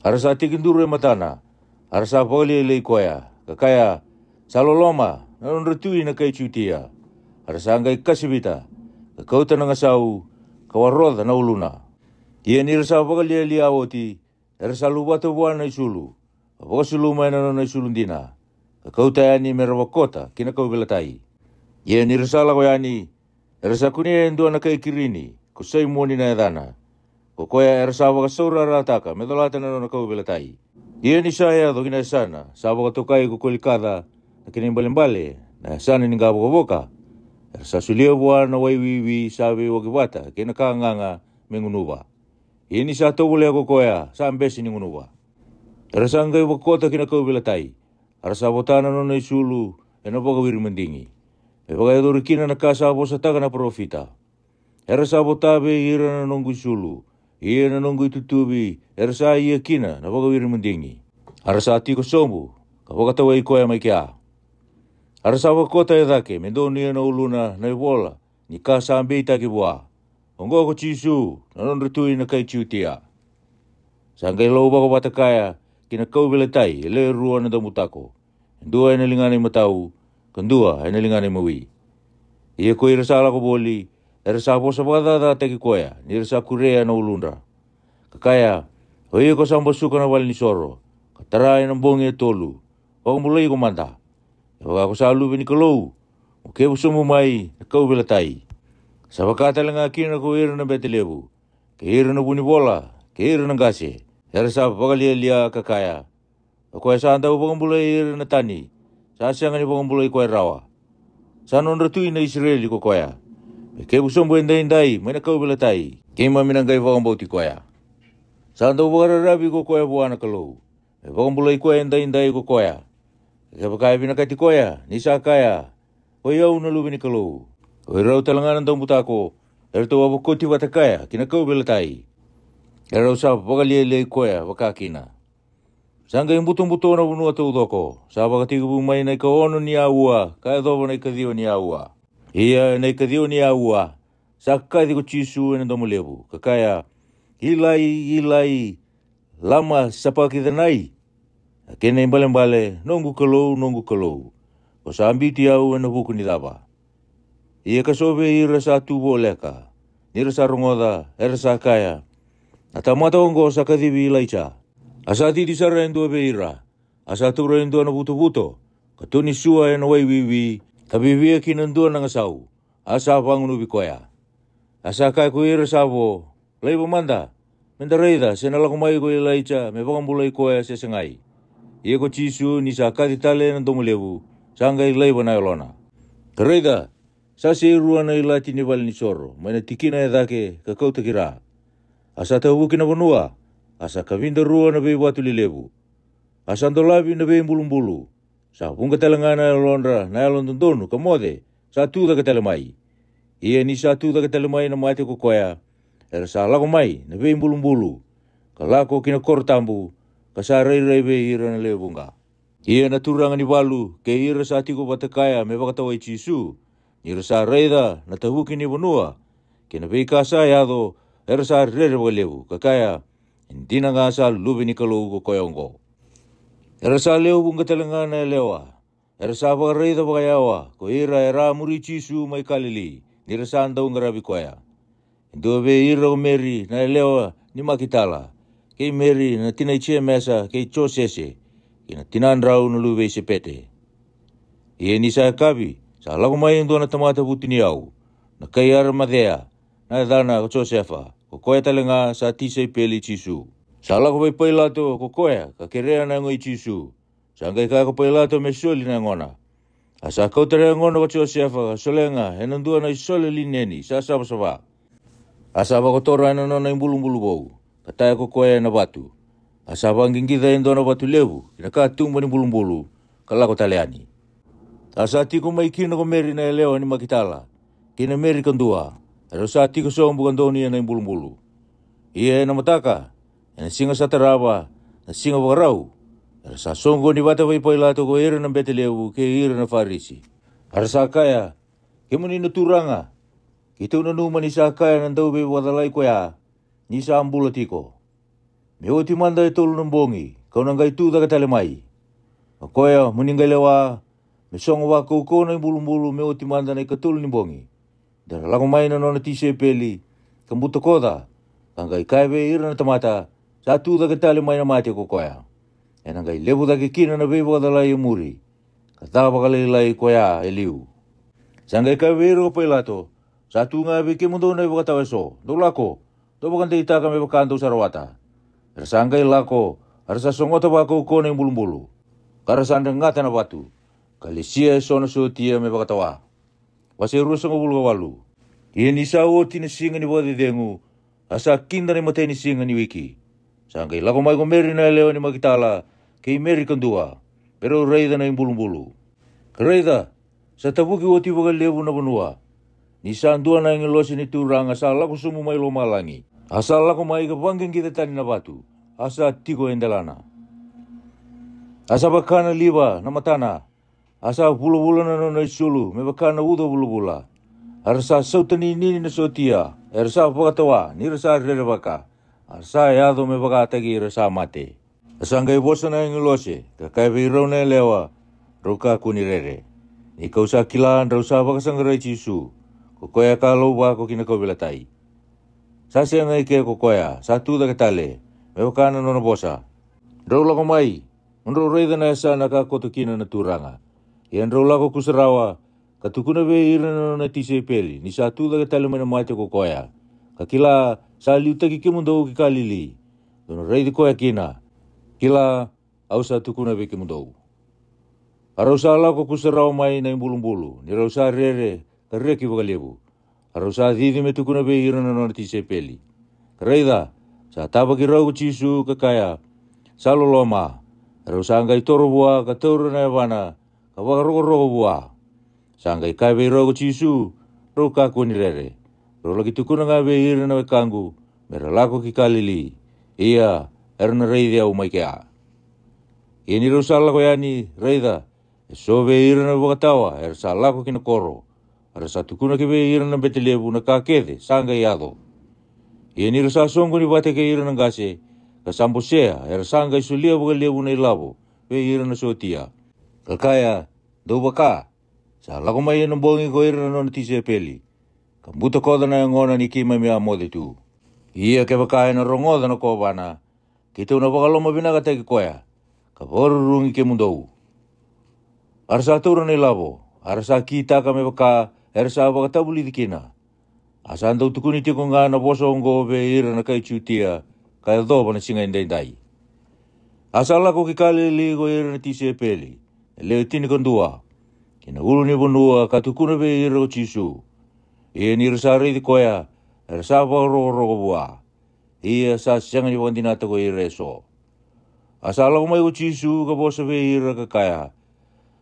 A ra sa tekiduru e matana, a ra sa vakalialiai koya, ka kaya, Sa loloma na nodra tui na kai Jutia. A ra sa qai kasivita, ka kauta na gasau, ka waroca na uluna. Ia ni ra sa vakalialia oti, era sa luvata vua na isulu, ka vakasuluma ena nona isulu dina, ka kauta yani me ra vakota ki na kauveilatai. Ia ni ra sa lako yani, era sa kunea e dua na kai Kirini, ko Saimoni na yacana. Ko koya era sa vakasaurarataka me colata na nona kauveilatai. Ia ni sa yaco ki na yasana sa vakatokai ko Kolikaca, na kena ibalebale, na yasana ni qavokavoka, era sa solia vua na wai wiwi sa veiwaki vata kei na ka gaga me gunuva. Ia ni sa tovolea ko koya, sa bese ni gunuva. Era sa qai vakota ki na kauveilatai, a ra sa vota na nona isulu ena vakawiri madigi, me vakayacori kina na ka sa vosataka na parofita. Era sa vota vei ira na noqu isulu, ia na noqu itutuvi era sa ia kina na vakawiri madigi. A ra sa tiko sobu, ka vakatawai koya mai kea. A ra sa vakota e cake me donuya na uluna na ivola ni ka sa beitaki vua, Oqo ko Jisu na nodra tui na kai Jutia. Sa qai lauvako vata kaya ki na kauveilatai e lewe rua na dabutako, e dua ena ligana imatau, ka dua ena ligana imawi. Ia ko ira sa lako voli, era sa vosa vakacacataki koya ni ra sa kurea na uludra, ka kaya, O iko sa basuka na valenisoro, ka tara ena bogi e tolu, vakabulai iko mada. Kevaka ko sa luve ni Kalou, mo kevu sobu mai na kauveilatai. Sa vaka tale ga kina ko ira na bete levu, kei ira na vunivola, kei ira na qase, era sa vakalialia ka kaya, O koya sa dau vakabulai ira na tani, sa sega ni vakabulai koya rawa. Sa nodra tui na Isireli ko koya. Me kevu sobu edaidai mai na kauveilatai, keimami na qai vakabauti koya. Sa dau vakararavi ko koya vua na Kalou, me vakabulai koya edaidai ko koya. Kevaka e vinakati koya ni sa kaya, Oi au na luve ni Kalou, o irau tale ga na dabutako eratou a vakoti vata kaya ki na kauveilatai. Erau sa vakalialiai koya vakakina. Sa qai butobuto na vanua taucoko, sa vakatekivu mai na ikaono ni aua ka yacova na ikaciwa ni aua. Ia ena ikaciwa ni aua, sa kaci ko Jisu ena domo levu, ka kaya, Ilai, Ilai, lama sapakicanai? A kena ibalebale, Noqu Kalou, noqu Kalou, ko sa biuti au ena vuku ni cava? Ia ka so vei ira sa tu voleka, ni ra sa rogoca, era sa kaya, Na tamata oqo sa kacivi Ilaija. A sa cici sara e dua vei ira, a sa taura e dua na vutovuto, ka tu ni sua ena wai wiwi, ka vivia kina dua na gasau, a sa vagunuvi koya. A sa kaya ko ira sa vo, Laiva mada, me da raica se na lako mai ko Ilaija me vakabulai koya se segai. Ia ko Jisu ni sa kaci tale ena domo levu, sa qai laiva na yalona. Ka raica, sa sei rua na ilati ni valenisoro mai na tikina e cake ka kauta ki ra. A sa tavuki na vanua, a sa kavida rua na veivatu lelevu. A sa dolavi na veibulubulu, sa vuqa tale ga na yalodra na yalododonu ka moce, sa tu cake tale mai. Ia ni sa tu cake tale mai na mate ko koya, era sa lako mai na veibulubulu, ka lako ki na koro tabu, ka sa rairai vei ira na lewe vuqa. Ia na turaga ni valu kei ira sa tiko vata kaya me vakatawai Jisu, ni ra sa raica na tavuki ni vanua kei na veika sa yaco, era sa rere vakalevu, ka kaya, "E dina ga sa Luve ni Kalou ko koya oqo." Era sa lewe vuqa tale ga na yalewa, era sa vakaraica vakayawa ko ira era a muri Jisu mai Kalili, ni ra sa dau qaravi koya. E dua vei ira ko Meri na yalewa ni Makitala, kei Meri na tinai Jemesa kei Josese, kei na tinadrau na luve i Sepete. Ia ni sa yakavi, sa lako mai e dua na tamata vutuniyau, na kai Arimacea, na yacana ko Josefa, ko koya tale ga sa tisaipeli i Jisu. Sa lako vei Pailato ko koya ka kerea na yago i Jisu. Sa qai kaya ko Pailato me soli na yagona. A sa kauta na yagona ko Josefa ka solega ena dua na isole lineni sa savasava. A sa vakotora ena nona ibulubulu vou, ka taya ko koya ena vatu. A sa vaqiqica e dua na vatu levu ki na katuba ni bulubulu, ka lako tale yani. A sa tiko mai kina ko Meri na yalewa ni Makitala, kei na Meri kadua, erau sa tiko sobu ka donuya na ibulubulu. Ia ena mataka, ena siga sa tarava, na siga vakarau, era sa soqoni vata vei Pailato ko ira na bete levu kei ira na Farisi. A ra sa kaya, "Kemuni na turaga, keitou nanuma ni sa kaya na dauveivakacalai koya, ni sa bula tiko. Me oti mada e tolu na bogi, kau na qai tu cake tale mai. O koya mo ni qai lewa, me sogo vakaukauwa na ibulubulu me oti mada na ikatolu ni bogi. Da ra lako mai na nona tisaipeli, ka butakoca, ka qai kaya vei ira na tamata, 'Sa tu cake tale mai na mate ko koya.' Ena qai levu cake kina na veivakacalai e muri, ka ca vakalailai koya e liu." Sa qai kaya vei ira ko Pailato, "Sa tu ga vei kemudou na ivakatawa eso, dou lako, dou vakadeitaka me vaka dou sa rawata." Era sa qai lako, a ra sa sogota vakaukauwa na ibulubulu, ka ra sa dregata na vatu, ka lesia eso na sotia me vakatawa. Wase ruasagavulu ka walu. Ia ni sa oti na siga ni vakacecegu, a sa kida na imatai ni siga ni wiki, sa qai lako mai ko Meri na yalewa ni Makitala, kei Meri kadua, me rau raica na ibulubulu. Ka raica, sa tavuki oti vakalevu na vanua, ni sa dua na agilosi ni Turaga sa lako sobu mai lomalagi. A sa lako mai ka vaqiqica tani na vatu, a sa tiko e delana. A sa vaka na liva na matana, a sa vulavula na nona isulu me vaka na uca vulavula. A ra sa sautaninini na sotia, era sa vakatawa ni ra sa rerevaka, a ra sa yaco me vakataki ira sa mate. A sa qai vosa na agilosi, ka kaya vei rau na yalewa, "Rau kakua ni rere. Ni kau sa kila drau sa vakasaqarai Jisu, ko koya ka lauvako ki na kauveilatai. Sa sega eke ko koya, sa tu cake tale, me vaka na nona vosa. Drau lako mai, mo drau raica na yasana ka koto kina na Turaga." Ia drau lako kusarawa, ka tukuna vei ira na nona tisaipeli ni sa tu cake tale mai na mate ko koya, ka kila, sa liutaki kemudou ki Kalili, dou na raici koya kina. Kila, au sa tukuna vei kemudou. A rau sa lako kusarawa mai na ibulubulu ni rau sa rere ka reki vakalevu. A rau sa cici me tukuna vei ira na nona tisaipeli. Ka raica, sa tavaki rau ko Jisu ka kaya, "Sa loloma." A rau sa qai toro vua ka taura na yavana, ka vakarokoroko vua. Sa qai kaya vei rau ko Jisu, "Rau kakua ni rere. Rau laki tukuna ga vei ira na wekaqu me ra lako ki Kalili. Ia, era na raici au mai kea." Ia ni rau sa lako yani, raica, e so vei ira na vakatawa era sa lako ki na koro, a ra sa tukuna ki vei ira na bete levu na ka kece sa qai yaco. Ia ni ra sa soqoni vata kei ira na qase, ka sa bosea, era sa qai solia vakalevu na ilavo vei ira na sotia, ka kaya, "Dou vaka, sa lako mai ena bogi ko ira na nona tisaipeli, ka butakoca na yagona ni keimami a moce tu. Ia kevaka ena rogoca na kovana, keitou na vakalomavinakataki koya, ka vakarurugi kemudou." A ra sa taura na ilavo, a ra sa kitaka me vaka era sa vakatavulici kina. A sa dau tukuni tiko ga na vosa oqo vei ira na kai Jutia, ka yacova na siga edaidai. A sa lako ki Kalili ko ira na tisaipeli, na lewe tinikadua, ki na ulunivanua, ka tukuna vei ira ko Jisu. Ia ni ra sa raici koya, era sa vakarokoroko vua. Ia sa sega ni vakadinata ko ira eso. A sa lako mai ko Jisu ka vosa vei ira ka kaya,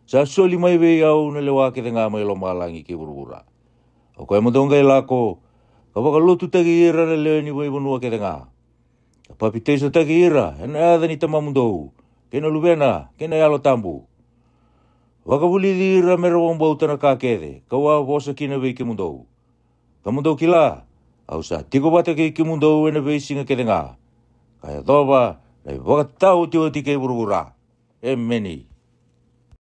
"Sa soli mai vei au na lewa kece ga mai lomalagi kei vuravura. O koya mo dou qai lako, ka vakalotutaki ira na lewe ni veivanua kece ga, ka papitaisotaki ira e na yaca ni Tamamudou, kei na Luvena, kei na Yalo Tabu. Vakavulici ira me ra vakabauta na ka kece ka'u a vosa kina vei kemudou. Ka mo dou kila, au sa tiko vata kei kemudou e na veisiga kece ga, ka yacova na i vakataotioti kei vuravura. Emeni.